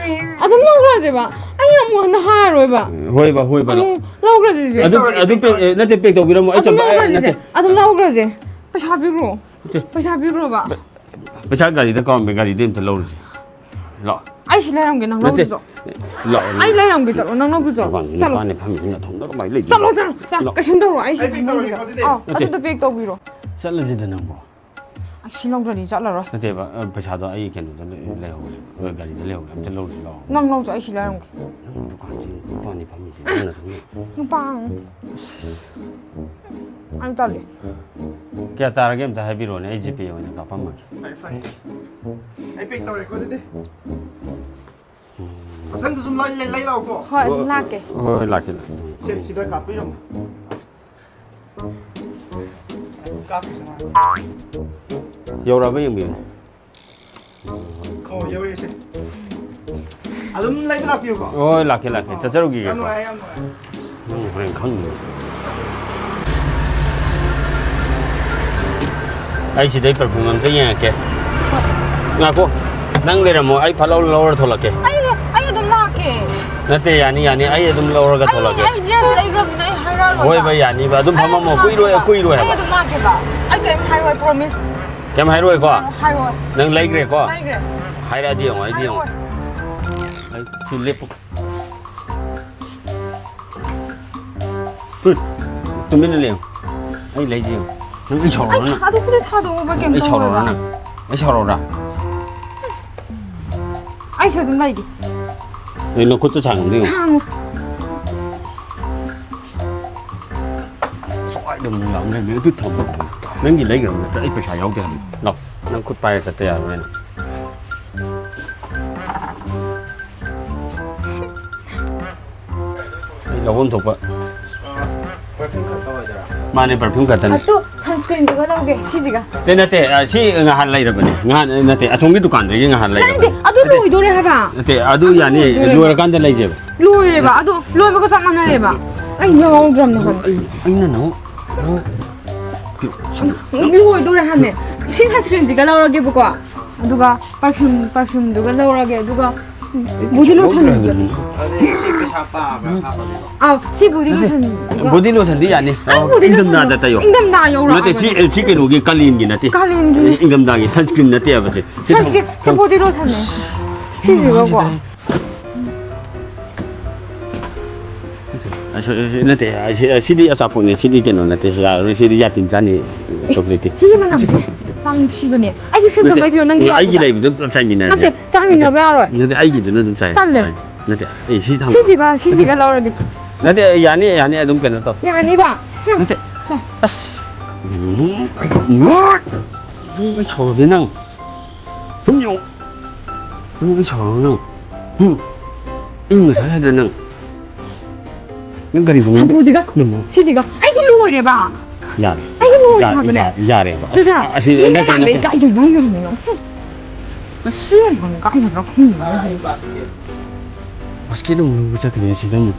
ꯑꯗꯨꯝ ꯂꯧꯈ꯭ꯔꯁꯦꯕ꯫ ꯑꯩ ꯑꯃꯨꯛ ꯍꯟꯅ ꯍꯥꯏꯔꯣꯏꯕ꯫ ꯍꯣꯏꯕ, ꯍꯣꯏꯕ, ꯂꯥꯛꯑꯣ꯫ ꯑꯗꯨꯝ ꯂꯧꯈ꯭ꯔꯁꯦ ꯁꯦ꯫ ꯑꯗꯨ, ꯑꯗꯨ pack, ꯑꯦ, ꯅꯠꯇꯦ, pack ꯇꯧꯕꯤꯔꯝꯃꯣ꯫ ꯑꯩ ꯑꯗꯨꯝ ꯆꯠꯄ-, ꯑꯦ, ꯂꯧꯈ꯭ꯔꯁꯦ ꯁꯦ꯫ ꯅꯠꯇꯦ꯫ ꯑꯗꯨꯝ ꯂꯧꯈ꯭ꯔꯁꯦ꯫ ꯄꯩꯁꯥ ꯄꯤꯈ꯭ꯔꯣ꯫ ꯅꯠꯇꯦ꯫ ꯄꯩꯁꯥ ꯄꯤꯈ꯭ꯔꯣꯕ꯫ ꯄꯩꯁꯥ ꯒꯥꯔꯤꯗ ꯀꯥꯎꯔꯝꯃꯦ, ꯒꯥꯔꯤꯗ ꯑꯝꯇ ꯂꯧꯔꯨꯁꯦ꯫ ꯂꯥꯛꯑꯣ꯫ ꯑꯩ ꯁꯤ ꯂꯩꯔꯝꯒꯦ, ꯅꯪ ꯅꯠꯇꯦ꯫ ꯂꯧꯔꯨꯆꯣ꯫ ꯂꯥꯛꯑꯣ, ꯑꯩ ꯂꯥꯛꯑꯣ꯫ ꯂꯩꯔꯝꯒꯦ, ꯆꯠꯂꯣ, ꯅꯪ ꯂꯧꯔꯨꯆꯣ꯫ ꯅꯨꯄꯥꯅꯤ, ꯆꯠꯂꯣ꯫ ꯅꯨꯄꯥꯅꯤ ꯐꯝꯃꯤꯁꯤ ꯅꯊꯨꯝꯗ ꯀꯃꯥꯏꯅ ꯂꯩꯗꯣꯏꯅꯣ? ꯆꯠꯂꯣ, ꯆꯠꯂꯣ, ꯆꯠꯂꯣ꯫ ꯂꯥꯛꯑꯣ꯫ ꯀꯩꯁꯨꯝ ꯇꯧꯔꯣ, ꯑꯩ ꯁꯤ ꯑꯩ ꯂꯩꯔꯝꯒꯦ, ꯄꯤꯛ ꯇꯧꯔꯒꯦꯀꯣ ꯆꯠꯂꯣ꯫ ꯑꯗꯨꯗꯤ꯫ ꯑꯥꯎ, ꯅꯠꯇꯦ꯫ ꯑꯗꯨꯗꯣ ꯄꯦꯛ ꯇꯧꯕꯤꯔꯣ꯫ ꯆꯠꯂꯁꯤꯗ ꯅꯪꯕꯣ꯫ ꯑꯁ, ꯁꯤ ꯂꯧꯗ꯭ꯔꯗꯤ ꯆꯠꯂꯔꯣꯏ꯫ ꯅꯠꯇꯦꯕ, ꯑ, ꯄꯩꯁꯥꯗꯣ ꯑꯩ ꯀꯩꯅꯣꯗ ꯂꯩ-, ꯂꯩꯍꯧꯔꯦ꯫ ꯑ, ꯒꯥꯔꯤꯗ ꯂꯩꯍꯧꯔꯦ꯫ ꯑꯝꯇ ꯂꯧꯔꯨꯁꯤ ꯂꯥꯛꯑꯣ꯫ ꯅꯪ ꯂꯧꯆꯣ, ꯑꯩ ꯁꯤ ꯂꯩꯔꯝꯒꯦ꯫ ꯅꯪ ꯗꯨꯀꯥꯟꯁꯤ ꯅꯨꯄꯥꯅꯤ ꯐꯝꯃꯤꯁꯤ, ꯅꯪ ꯅꯊꯨꯝꯗ꯫ ꯅꯨꯄꯥ꯫ ꯑꯩ ꯇꯜꯂꯦ꯫ ꯀꯌꯥ ꯇꯥꯔꯒꯦ ꯑꯝꯇ ꯍꯥꯏꯕꯤꯔꯣꯅꯦ, ꯑꯩ ꯖꯤꯄꯦ ꯑꯣꯏꯅ ꯀꯥꯞꯄꯝꯃꯒꯦ꯫ ꯐꯔꯦ, ꯐꯔꯦ꯫ ꯑꯩ ꯄꯦꯛ ꯇꯧꯔꯦꯀꯣ ꯑꯗꯨꯗꯤ꯫ ꯃꯊꯪꯗꯁꯨ ꯂꯩ, ꯂꯩ, ꯂꯩ ꯂꯥꯛꯎꯀꯣ꯫ ꯍꯣꯏ, ꯑꯗꯨꯝ ꯂꯥꯛꯀꯦ꯫ ꯍꯣꯏ, ꯍꯣꯏ, ꯂꯥꯛꯀꯦ, ꯂꯥꯛꯀꯦ꯫ ꯁꯦ, ꯁꯤꯗ ꯀꯥꯞꯄꯤꯔꯝꯃꯣ꯫ ꯀꯥꯞꯄꯤꯁꯦ ꯃꯥ꯫ ꯌꯧꯔꯛꯑꯕ ꯌꯦꯡꯕꯤꯌꯨꯅꯦ꯫ ꯑꯣ, ꯌꯧꯔꯛꯑꯦ ꯁꯦ꯫ ꯑꯗꯨꯝ ꯂꯩꯕ ꯂꯥꯛꯄꯤꯌꯨꯀꯣ꯫ ꯍꯣꯏ, ꯂꯥꯛꯀꯦ, ꯂꯥꯛꯀꯦ꯫ ꯑꯣ꯫ ꯆꯠꯆꯔꯨꯈꯤꯒꯦꯀꯣ꯫ ꯌꯥꯝ ꯅꯨꯡꯉꯥꯏꯔꯦ, ꯌꯥꯝ ꯅꯨꯡꯉꯥꯏꯔꯦ꯫ ꯅꯪ ꯍꯣꯔꯦꯟ ꯈꯪꯅꯤ꯫ ꯑꯩ ꯁꯤꯗꯩ perfume ꯑꯝꯇ ꯌꯦꯡꯉꯛꯀꯦ꯫ ꯉꯥꯏꯈꯣ, ꯅꯪ ꯂꯩꯔꯝꯃꯣ, ꯑꯩ ꯐꯠ ꯂꯥꯎ ꯂꯧꯔ ꯊꯣꯛꯂꯛꯀꯦ꯫ ꯑꯩ ꯑꯩ ꯑꯗꯨꯝ ꯂꯥꯛꯀꯦ꯫ ꯅꯠꯇꯦ, ꯌꯥꯅꯤ, ꯌꯥꯅꯤ, ꯑꯩ ꯑꯗꯨꯝ ꯂꯧꯔꯒ ꯑꯩ ꯊꯣꯛꯂꯛꯀꯦ꯫ ꯑꯩ dress ꯂꯩꯈ꯭ꯔꯕꯅꯤꯅ ꯑꯩ ꯍꯥꯏꯔꯛꯑꯔꯣꯏꯕ꯫ ꯍꯣꯏꯕ, ꯌꯥꯅꯤꯕ, ꯑꯗꯨꯝ ꯑꯩ ꯐꯝꯃꯝꯃꯣ, ꯑꯗꯨꯝ ꯀꯨꯏꯔꯣꯏ, ꯂꯥꯛꯀꯦꯕ꯫ ꯀꯨꯏꯔꯣꯏ ꯑꯩ ꯍꯥꯏꯕ꯫ ꯑꯗꯨꯝ ꯂꯥꯛꯀꯦꯕ꯫ ꯑꯩ ꯀꯩꯝ ꯍꯥꯏꯔꯣꯏ, promise꯫ ꯀꯩꯝ ꯍꯥꯏꯔꯣꯏꯀꯣ? ꯍꯥꯏꯔꯣꯏ꯫ ꯅꯪ ꯂꯩꯈ꯭ꯔꯦꯀꯣ? ꯂꯩꯈ꯭ꯔꯦ꯫ ꯍꯥꯏꯔꯛꯑꯗꯤ ꯌꯦꯡꯉꯣ, ꯑꯩꯗꯤ ꯌꯦꯡꯉꯣ꯫ ꯍꯥꯏꯔꯣꯏ꯫ ꯑꯩ ꯁꯤ ꯂꯦꯞꯄꯨ꯫ ꯍꯨꯏ, ꯇꯨꯃꯤꯟꯅ ꯂꯩꯌꯨ꯫ ꯑꯩ ꯂꯩꯁꯦ ꯌꯦꯡꯉꯨ꯫ ꯅꯪ ꯑꯩ ꯁꯥꯎꯔꯛꯑꯣꯔꯥ ꯅꯪ? ꯊꯥꯗꯣꯛ-, ꯊꯥꯗꯣꯛꯑꯣꯕ, ꯀꯩꯝ ꯑꯩ ꯁꯥꯎꯔꯛꯑꯣꯔꯥ ꯇꯧꯔꯣꯏꯕ꯫ ꯅꯪ? ꯑꯩ ꯁꯥꯎꯔꯛꯑꯣꯔꯥ? ꯑꯩꯁꯨ ꯑꯗꯨꯝ ꯂꯩꯒꯦ꯫ ꯑꯩ ꯅꯈꯨꯠꯇ ꯁꯥꯡꯕꯗ ꯌꯦꯡꯉꯨ꯫ ꯁꯥꯡꯉꯨ꯫ ꯁ꯭ꯋꯥꯏꯗ ꯑꯃꯨꯛ ꯂꯥꯛ ꯂꯩꯔꯝꯃꯦ꯫ ꯑꯗꯨ ꯊꯝꯃꯣ꯫ ꯅꯪꯒꯤ ꯂꯩꯈ꯭ꯔꯕ ꯅꯠꯇ꯭ꯔꯥ? ꯑꯩ ꯄꯩꯁꯥ ꯌꯥꯎꯗꯦ ꯍꯥꯏꯕꯅꯤ꯫ ꯂꯥꯎ, ꯅꯪ ꯈꯨꯠ ꯄꯥꯏꯔ ꯆꯠꯇ ꯌꯥꯔꯣꯏ ꯅꯪ꯫ ꯑꯩ ꯂꯧꯐꯝ ꯊꯣꯛꯄ꯫ Perfume ꯈꯛꯇ ꯑꯣꯏꯗꯣꯏꯔꯥ? ꯃꯥꯅꯦ, perfume ꯈꯛꯇꯅꯦ꯫ ꯑꯗꯨ sunscreenꯗꯨꯒ ꯂꯧꯒꯦ, ꯁꯤꯁꯤꯒ꯫ ꯅꯠꯇꯦ, ꯅꯠꯇꯦ, ꯑ, ꯁꯤ ꯉꯍꯥꯟ ꯂꯩꯔꯕꯅꯦ꯫ ꯉꯍꯥꯟ, ꯅꯠꯇꯦ, ꯑꯁꯣꯝꯒꯤ ꯗꯨꯀꯥꯟꯗꯒꯤ ꯉꯍꯥꯟ ꯅꯠꯇꯦ, ꯂꯩꯔꯕꯅꯦ꯫ ꯑꯗꯨ ꯅꯠꯇꯦ꯫ ꯂꯣꯏꯗꯣꯔꯦ ꯍꯥꯏꯕ꯫ ꯅꯠꯇꯦ, ꯑꯗꯨ ꯑꯗꯨ ꯌꯥꯅꯤ, ꯂꯣꯏꯗꯣꯔꯦ꯫ ꯂꯣꯏꯔꯀꯥꯟꯗ ꯂꯩꯖꯦꯕ꯫ ꯂꯣꯏꯔꯦꯕ, ꯑꯗꯨ ꯂꯣꯏꯕꯒ ꯆꯞ ꯃꯥꯟꯅꯔꯦꯕ꯫ ꯑꯩ ꯌꯥꯎꯗ꯭ꯔꯕꯅꯦ ꯍꯥꯏꯕ꯫ ꯑꯩ, ꯑꯩꯅ ꯅꯪ, ꯅꯪ, ꯂꯣꯏꯗꯣꯔꯦ ꯍꯥꯏꯕꯅꯦ꯫ ꯁꯤ sunscreenꯁꯤꯒ ꯂꯧꯔꯒꯦꯕꯀꯣ꯫ ꯑꯗꯨꯒ perfume, perfumeꯗꯨꯒ ꯂꯧꯔꯒꯦ, ꯑꯗꯨꯒ body lotionꯗꯨ꯫ ꯑꯗꯨꯗꯤ ꯁꯤ ꯄꯩꯁꯥ ꯄꯥꯕ꯭ꯔꯥ ꯍꯥꯞꯄꯒꯦꯀꯣ? ꯑꯥꯎ, ꯁꯤ body lotionꯗꯨꯒ꯫ Body lotionꯗꯤ ꯌꯥꯅꯤ꯫ ꯑꯩ body ꯏꯪꯊꯝꯊꯥꯗ lotionꯗꯣ ꯇꯩꯌꯣ꯫ ꯏꯪꯊꯝꯊꯥ ꯅꯠꯇꯦ, ꯁꯤ, ꯌꯧꯔꯛꯑꯕꯅꯦ꯫ ꯁꯤ ꯀꯩꯅꯣꯒꯤ ꯀꯥꯂꯦꯟꯒꯤ ꯅꯠꯇꯦ꯫ ꯀꯥꯂꯦꯟꯒꯤ꯫ ꯏꯪꯊꯝꯊꯥꯒꯤ sunscreen ꯅꯠꯇꯦꯕ ꯁꯤ꯫ ꯁꯤ sunscreen, ꯁꯤ ꯊꯝꯃꯣ꯫ Body lotionꯅꯦ꯫ ꯁꯤꯁꯤꯒꯀꯣ꯫ ꯑꯁ, ꯑꯁ, ꯅꯠꯇꯦ, ꯑꯁꯤ, ꯑꯁꯤꯗꯤ ꯑꯆꯥꯄꯣꯠꯅꯦ, ꯁꯤꯗꯤ ꯀꯩꯅꯣ ꯅꯠꯇꯦ, ꯌꯥꯔꯔꯣꯏ, ꯁꯤꯗꯤ ꯌꯥꯇꯤꯟ ꯆꯥꯅꯤ, chocolate꯫ ꯁꯤꯒꯤ ꯃꯅꯝꯁꯦ ꯌꯥꯝ ꯅꯨꯡꯁꯤꯕꯅꯦ꯫ ꯑꯩꯒꯤ ꯁꯦꯝꯗꯣꯛꯄ ꯅꯠꯇꯦ, ꯄꯤꯌꯣ, ꯅꯪꯒꯤ ꯑꯩꯒꯤ ꯌꯥꯎꯕꯗ꯫ ꯂꯩꯕꯗꯣ ꯄꯨꯂꯞ ꯆꯥꯏꯃꯤꯟꯅꯔꯁꯦ꯫ ꯅꯠꯇꯦ, ꯆꯥꯃꯤꯟꯅꯕ ꯌꯥꯔꯣꯏ꯫ ꯅꯠꯇꯦ, ꯑꯩꯒꯤꯗꯨꯅ ꯑꯗꯨꯝ ꯆꯥꯏ꯫ ꯇꯜꯂꯦ꯫ ꯅꯠꯇꯦ, ꯑꯩ ꯁꯤ ꯊꯝ-, ꯁꯤꯁꯤꯒ, ꯁꯤꯁꯤꯒ ꯂꯧꯔꯒꯦ꯫ ꯅꯠꯇꯦ, ꯌꯥꯅꯤ, ꯌꯥꯅꯤ, ꯑꯗꯨꯝ ꯀꯩꯅꯣ ꯇꯧ꯫ ꯌꯥꯅꯤꯕ? ꯅꯠꯇꯦ꯫ ꯁꯦ꯫ ꯑꯁ꯫ ꯑꯩ ꯁꯥꯎꯔꯗꯤ ꯅꯪ꯫ ꯁꯨꯝ ꯌꯦꯡꯉꯨ꯫ ꯅꯪ ꯑꯩ ꯁꯥꯎꯔꯒ ꯅꯪ꯫ ꯍꯨꯝ꯫ ꯅꯪ ꯉꯁꯥꯏ ꯍꯥꯏꯗ꯭ꯔ ꯅꯪ? ꯅꯪ ꯀꯔꯤ ꯈꯪꯉꯤ? ꯁꯝꯄꯨꯁꯤꯒ, ꯅꯪ ꯁꯤꯁꯤꯒ꯫ ꯑꯩꯗꯤ ꯂꯣꯏꯔꯦꯕ꯫ ꯌꯥꯔꯦ꯫ ꯑꯩꯗꯤ ꯂꯣꯏꯔꯦ ꯌꯥꯔꯦ, ꯍꯥꯏꯕꯅꯦ꯫ ꯌꯥꯔꯦ, ꯌꯥꯔꯦꯕ꯫ ꯑꯗꯨꯗ ꯑꯁꯤ, ꯑꯁꯤ ꯃꯤ ꯅꯠꯇꯦ, ꯀꯅꯥꯗ ꯅꯠꯇꯦ꯫ ꯏꯀꯥꯏꯗꯣꯏꯅꯣ ꯌꯦꯡꯉꯣ꯫ ꯑꯁ꯫ ꯃꯤ ꯀꯅꯥꯗ ꯏꯀꯥꯏꯗꯣꯏꯅꯣ ꯈꯪꯗꯦ꯫ Basket ꯑꯃꯨꯛ ꯂꯧꯕ ꯆꯠꯈ꯭ꯔꯦ ꯁꯤꯗ ꯑꯃꯨꯛ꯫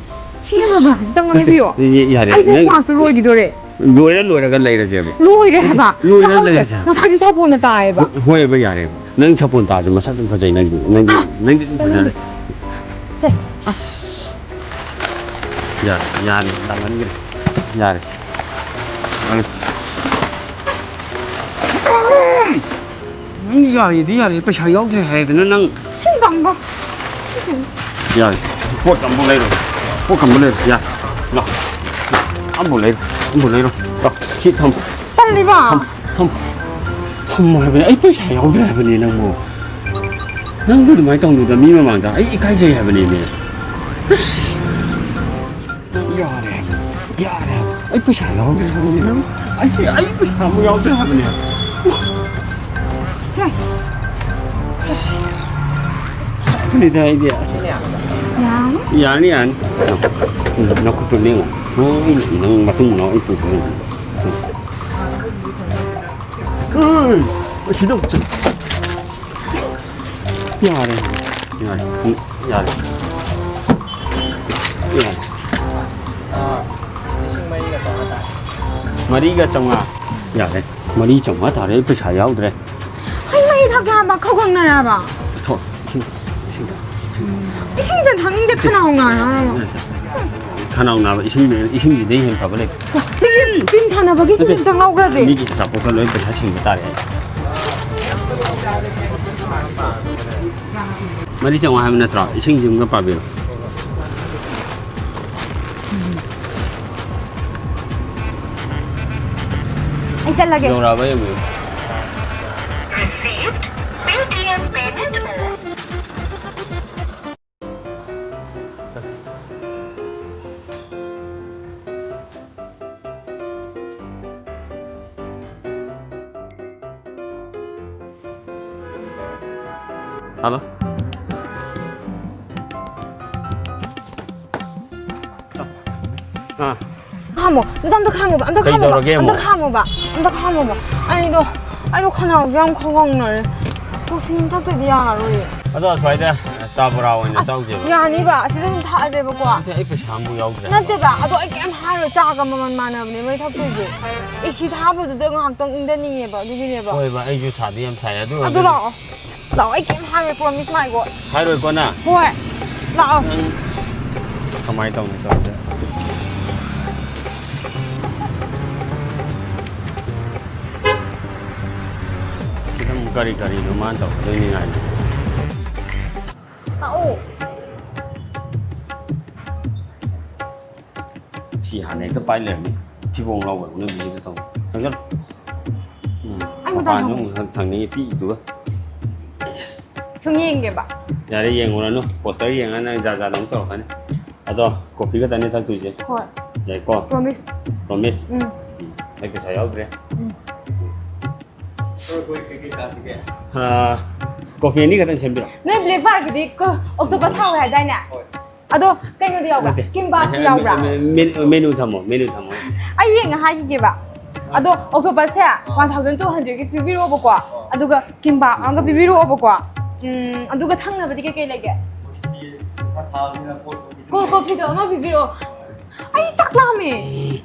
ꯁꯤ ꯌꯦꯡꯉꯣꯕ, ꯁꯤꯇꯪ ꯅꯠꯇꯦ, ꯂꯩꯕꯤꯌꯣ꯫ ꯌꯥꯔꯦ꯫ ꯑꯩ face maskꯇꯨ ꯂꯣꯏꯈꯤꯗꯣꯔꯦ꯫ ꯂꯣꯏꯔ ꯂꯣꯏꯔꯒ ꯂꯩꯔꯁꯦꯕ꯫ ꯂꯣꯏꯔꯦ ꯍꯥꯏꯕ꯫ ꯂꯣꯏꯔ ꯆꯥꯛꯍꯥꯎꯁꯦ ꯂꯩꯔꯁꯦ꯫ ꯉꯁꯥꯏꯗꯤ ꯁꯥꯄꯣꯟꯅ ꯇꯥꯏꯌꯦꯕ꯫ ꯍꯣꯏꯕ, ꯌꯥꯔꯦꯕ꯫ ꯅꯪ ꯁꯥꯄꯣꯟ ꯇꯥꯔꯁꯨ ꯃꯁꯛ ꯑꯗꯨꯝ ꯐꯖꯩ ꯅꯪꯗꯤ꯫ ꯅꯪꯗꯤ, ꯅꯪꯗꯤ ꯑꯗꯨꯝ ꯐꯖꯔꯦ꯫ ꯁꯦ꯫ ꯑꯁ꯫ ꯌꯥꯔꯦ, ꯌꯥꯔꯦ, ꯇꯥꯃꯟꯈ꯭ꯔꯦ꯫ ꯌꯥꯔꯦ꯫ ꯌꯥꯔꯦ꯫ ꯅꯪ ꯌꯥꯔꯦꯗꯤ ꯌꯥꯔꯦ, ꯄꯩꯁꯥ ꯌꯥꯎꯗ꯭ꯔꯦ ꯍꯥꯏꯗꯅ ꯅꯪ꯫ ꯁꯤꯡ ꯇꯝꯕ꯫ ꯌꯥꯔꯦ꯫ ꯄꯣꯠ ꯑꯃꯐꯥꯎ ꯂꯩꯔꯣ꯫ ꯄꯣꯠ ꯑꯃꯐꯥꯎ ꯂꯩꯔꯣ꯫ ꯌꯥꯔꯦ꯫ ꯂꯥꯛ꯫ ꯑꯃꯐꯥꯎ ꯂꯩꯔꯣ꯫ ꯑꯃꯐꯥꯎ ꯂꯩꯔꯣ꯫ ꯂꯥꯛ꯫ ꯁꯤ ꯊꯝ꯫ ꯇꯜꯂꯤꯕ꯫ ꯊꯝ꯫ ꯊꯝ꯫ ꯊꯝꯃꯣ ꯍꯥꯏꯕꯅꯦ꯫ ꯑꯩ ꯄꯩꯁꯥ ꯌꯥꯎꯗ꯭ꯔꯦ ꯍꯥꯏꯕꯅꯦ ꯅꯪꯕꯨ꯫ ꯅꯪꯕꯨ ꯑꯗꯨꯃꯥꯏꯅ ꯇꯧꯅꯨꯗ ꯃꯤ ꯃꯃꯥꯡꯗ꯫ ꯑꯩ ꯏꯀꯥꯏꯖꯩ ꯍꯥꯏꯕꯅꯦꯃꯦ꯫ ꯑꯁ꯫ ꯌꯥꯔꯦ ꯍꯥꯏꯕ, ꯌꯥꯔꯦ ꯍꯥꯏꯕ꯫ ꯑꯩ ꯄꯩꯁꯥ ꯌꯥꯎꯗ꯭ꯔꯦ ꯍꯥꯏꯕꯅꯦ꯫ ꯑꯩ, ꯑꯩ ꯄꯩꯁꯥ ꯑꯃꯨꯛ ꯌꯥꯎꯗ꯭ꯔꯦ ꯍꯥꯏꯕꯅꯦ꯫ ꯁꯦ꯫ ꯍꯥꯏꯕꯅꯤꯗ ꯑꯩꯗꯤ꯫ ꯌꯥꯅꯤ꯫ ꯌꯥꯅꯤ, ꯌꯥꯅꯤ꯫ ꯎꯝ, ꯅꯈꯨꯠꯇꯨ ꯂꯦꯡꯉꯨ꯫ ꯅꯪ, ꯅꯪ ꯃꯇꯨꯡ ꯃꯅꯥꯎ ꯑꯩ ꯄꯨꯊꯣꯛꯑꯦ꯫ ꯎꯝ꯫ ꯎꯝ, ꯑꯁꯤꯗ ꯆꯠ-, ꯌꯥꯔꯦ꯫ ꯌꯥꯔꯦ꯫ ꯎꯝ, ꯌꯥꯔꯦ꯫ ꯌꯥꯔꯦ꯫ ꯃꯔꯤꯒ ꯆꯥꯝꯃꯉꯥ꯫ ꯌꯥꯔꯦ꯫ ꯃꯔꯤ ꯆꯥꯝꯃꯉꯥ ꯇꯥꯔꯦ꯫ ꯑꯩ ꯄꯩꯁꯥ ꯌꯥꯎꯗ꯭ꯔꯦ꯫ ꯍꯩ ꯃꯍꯤ ꯊꯛꯀꯦ ꯍꯥꯏꯕ ꯈꯧꯒꯪꯅꯔꯕ? ꯊꯣ, ꯏꯁꯤꯡ, ꯏꯁꯤꯡ ꯊꯛ-, ꯏꯁꯤꯡ ꯊꯛ-, ꯏꯁꯤꯡꯗ ꯊꯛꯅꯤꯡꯗꯦ, ꯈꯅꯥꯎ ꯅꯥꯔꯦ꯫ ꯈꯅꯥꯎ ꯅꯥꯕ ꯏꯁꯤꯡ, ꯏꯁꯤꯡꯁꯤꯗꯩ ꯍꯦꯟꯅ ꯐꯕ ꯂꯩꯇꯦ꯫ ꯖꯤꯝ, ꯖꯤꯝ ꯁꯥꯟꯅꯕꯒꯤꯁꯨ ꯅꯠꯇꯦ꯫ ꯑꯝꯇꯪ ꯂꯧꯈ꯭ꯔꯁꯦ꯫ ꯃꯤꯒꯤ ꯑꯆꯥꯄꯣꯠꯀ ꯂꯣꯏ ꯄꯩꯁꯥ ꯁꯤꯡꯕ ꯇꯥꯔꯦ ꯑꯩ꯫ ꯃꯔꯤ ꯆꯥꯝꯃꯉꯥ ꯍꯥꯏꯕ ꯅꯠꯇ꯭ꯔꯣ? ꯏꯁꯤꯡꯁꯤ ꯑꯃꯒ ꯄꯥꯕꯤꯔꯣ꯫ ꯑꯩ ꯆꯠꯂꯒꯦ꯫ ꯌꯧꯔꯛꯑꯕ ꯌꯦꯡꯕꯤꯌꯨ꯫ Received Paytm payment or ꯍꯜꯂꯣ꯫ ꯑꯥ꯫ ꯈꯥꯝꯃꯣ꯫ ꯑꯝꯇ, ꯑꯝꯇ ꯈꯥꯝꯃꯣꯕ꯫ ꯑꯝꯇ ꯈꯥꯝꯃꯣꯕ꯫ ꯀꯩꯗꯧꯔꯒꯦ ꯑꯃꯨꯛ? ꯑꯝꯇ ꯈꯥꯝꯃꯣꯕ꯫ ꯑꯝꯇ ꯈꯥꯝꯃꯣꯕ꯫ ꯑꯩꯗꯣ, ꯑꯩꯗꯣ ꯈꯅꯥꯎꯁꯦ ꯌꯥꯝ ꯈꯧꯒꯪꯅꯔꯦ꯫ ꯀꯣꯐꯤ ꯑꯃ ꯊꯛꯇꯗꯤ ꯌꯥꯔꯔꯣꯏꯌꯦ꯫ ꯑꯗꯣ ꯑꯁ꯭ꯋꯥꯏꯗ ꯆꯥ ꯕꯣꯔꯥ ꯑꯣꯏꯅ ꯆꯥꯎꯁꯦꯕ꯫ ꯌꯥꯅꯤꯕ, ꯑꯁꯤꯗ ꯑꯗꯨꯝ ꯊꯛꯑꯁꯦꯕꯀꯣ꯫ ꯅꯠꯇꯦ, ꯑꯩ ꯄꯩꯁꯥ ꯑꯃꯨꯛ ꯌꯥꯎꯗ꯭ꯔꯦ꯫ ꯅꯠꯇꯦꯕ, ꯑꯗꯣ ꯑꯩ ꯀꯩꯝ ꯍꯥꯏꯔꯣꯏ, ꯆꯥꯒ ꯃꯃꯜ ꯃꯥꯟꯅꯕꯅꯦ ꯃꯣꯏ ꯊꯛꯇꯣꯏꯁꯦ꯫ ꯑꯦ ꯁꯤ ꯊꯥꯕꯗꯨꯗ ꯉꯥꯏꯍꯥꯛꯇꯪ ꯏꯪꯊꯅꯤꯡꯉꯦꯕ, ꯑꯗꯨꯒꯤꯅꯦꯕ꯫ ꯍꯣꯏꯕ, ꯑꯩꯁꯨ ꯁꯥꯗꯤ ꯌꯥꯝ ꯁꯥꯏ ꯑꯗꯨ ꯑꯗꯨ ꯑꯣꯏꯔꯁꯨ ꯂꯥꯛꯑꯣ, ꯂꯥꯛꯑꯣ, ꯑꯩ ꯀꯩꯝ ꯍꯥꯏꯔꯣꯏ, promise ꯃꯥꯏꯒꯣ꯫ ꯍꯥꯏꯔꯣꯏꯀꯣ ꯅꯪ? ꯍꯣꯏ, ꯂꯥꯛꯑꯣ꯫ ꯅꯪ ꯀꯃꯥꯏꯅ ꯇꯧꯅꯤ ꯇꯧꯔꯤꯁꯦ? ꯁꯤꯗ ꯑꯃꯨꯛ ꯀꯔꯤ ꯀꯔꯤꯅꯣ ꯃꯥꯅ ꯇꯧꯒꯗꯣꯏꯅꯤ ꯉꯥꯏꯅ꯫ ꯂꯥꯛꯑꯣ꯫ ꯁꯤ ꯍꯥꯟꯅ ꯍꯦꯛꯇ ꯄꯥꯏ ꯂꯩꯔꯝꯃꯤ꯫ ꯊꯤꯕꯣꯡ ꯂꯥꯎꯕ ꯍꯧꯅꯕꯤꯁꯤꯗ ꯇꯧ꯫ ꯆꯪꯁꯤꯜꯂꯨ꯫ ꯎꯝ, ꯑꯩ ꯃꯇꯥꯏ ꯃꯄꯥꯟꯁꯨ ꯊꯝꯃꯨ꯫ ꯑꯃꯨꯛ ꯊꯪ-, ꯊꯪꯅꯤꯡꯉꯤ, ꯄꯤꯛꯏꯗꯨꯒ꯫ ꯁꯨꯝ ꯌꯦꯡꯒꯦꯕ꯫ ꯌꯥꯔꯦ, ꯌꯦꯡꯉꯨꯔꯅꯨ꯫ Poster ꯌꯦꯡꯉ ꯅꯪ ꯖꯥꯠ ꯖꯥꯠ ꯑꯃꯨꯛ ꯇꯧꯔꯛꯀꯅꯤ꯫ ꯑꯗꯣ coffee ꯈꯛꯇꯅꯦ ꯊꯛꯇꯣꯏꯁꯦ꯫ ꯍꯣꯏ, ꯌꯥꯏꯀꯣ? promise꯫ Promise? ꯎꯝ, ꯎꯝ, ꯑꯩ ꯄꯩꯁꯥ ꯌꯥꯎꯗ꯭ꯔꯦ꯫ ꯎꯝ꯫ ꯑꯥ, coffee ꯑꯅꯤ ꯈꯛꯇꯪ ꯁꯦꯝꯕꯤꯔꯣ꯫ ꯅꯣꯏ black barꯒꯤꯗꯤ octopus ꯍꯥꯎꯋꯦ ꯍꯥꯏꯗꯥꯏꯅꯦ? ꯑꯗꯣ ꯀꯩꯅꯣꯗꯤ ꯌꯥꯎꯕ꯭ꯔꯥ? ꯅꯠꯇꯦ꯫ Kimbapꯇꯤ ꯌꯥꯎꯕ꯭ꯔꯥ? Menu, menu ꯊꯝꯃꯣ, menu ꯊꯝꯃꯣ꯫ ꯑꯩ ꯌꯦꯡꯉ ꯍꯥꯏꯈꯤꯒꯦꯕ꯫ ꯑꯗꯣ octopusꯁꯦ one thousand two hundredꯀꯤ ꯄꯤꯕꯤꯔꯛꯑꯣꯕꯀꯣ꯫ ꯑꯗꯨꯒ kimbap ꯑꯃꯒ ꯄꯤꯕꯤꯔꯛꯑꯣꯕꯀꯣ꯫ ꯎꯝ, ꯑꯗꯨꯒ ꯊꯛꯅꯕꯗꯤ ꯀꯩꯀꯩ ꯂꯩꯒꯦ? Cold coffeeꯗꯣ ꯑꯃ ꯄꯤꯕꯤꯔꯛꯑꯣ꯫ ꯑꯩ ꯆꯥꯛ ꯂꯥꯝꯃꯦ꯫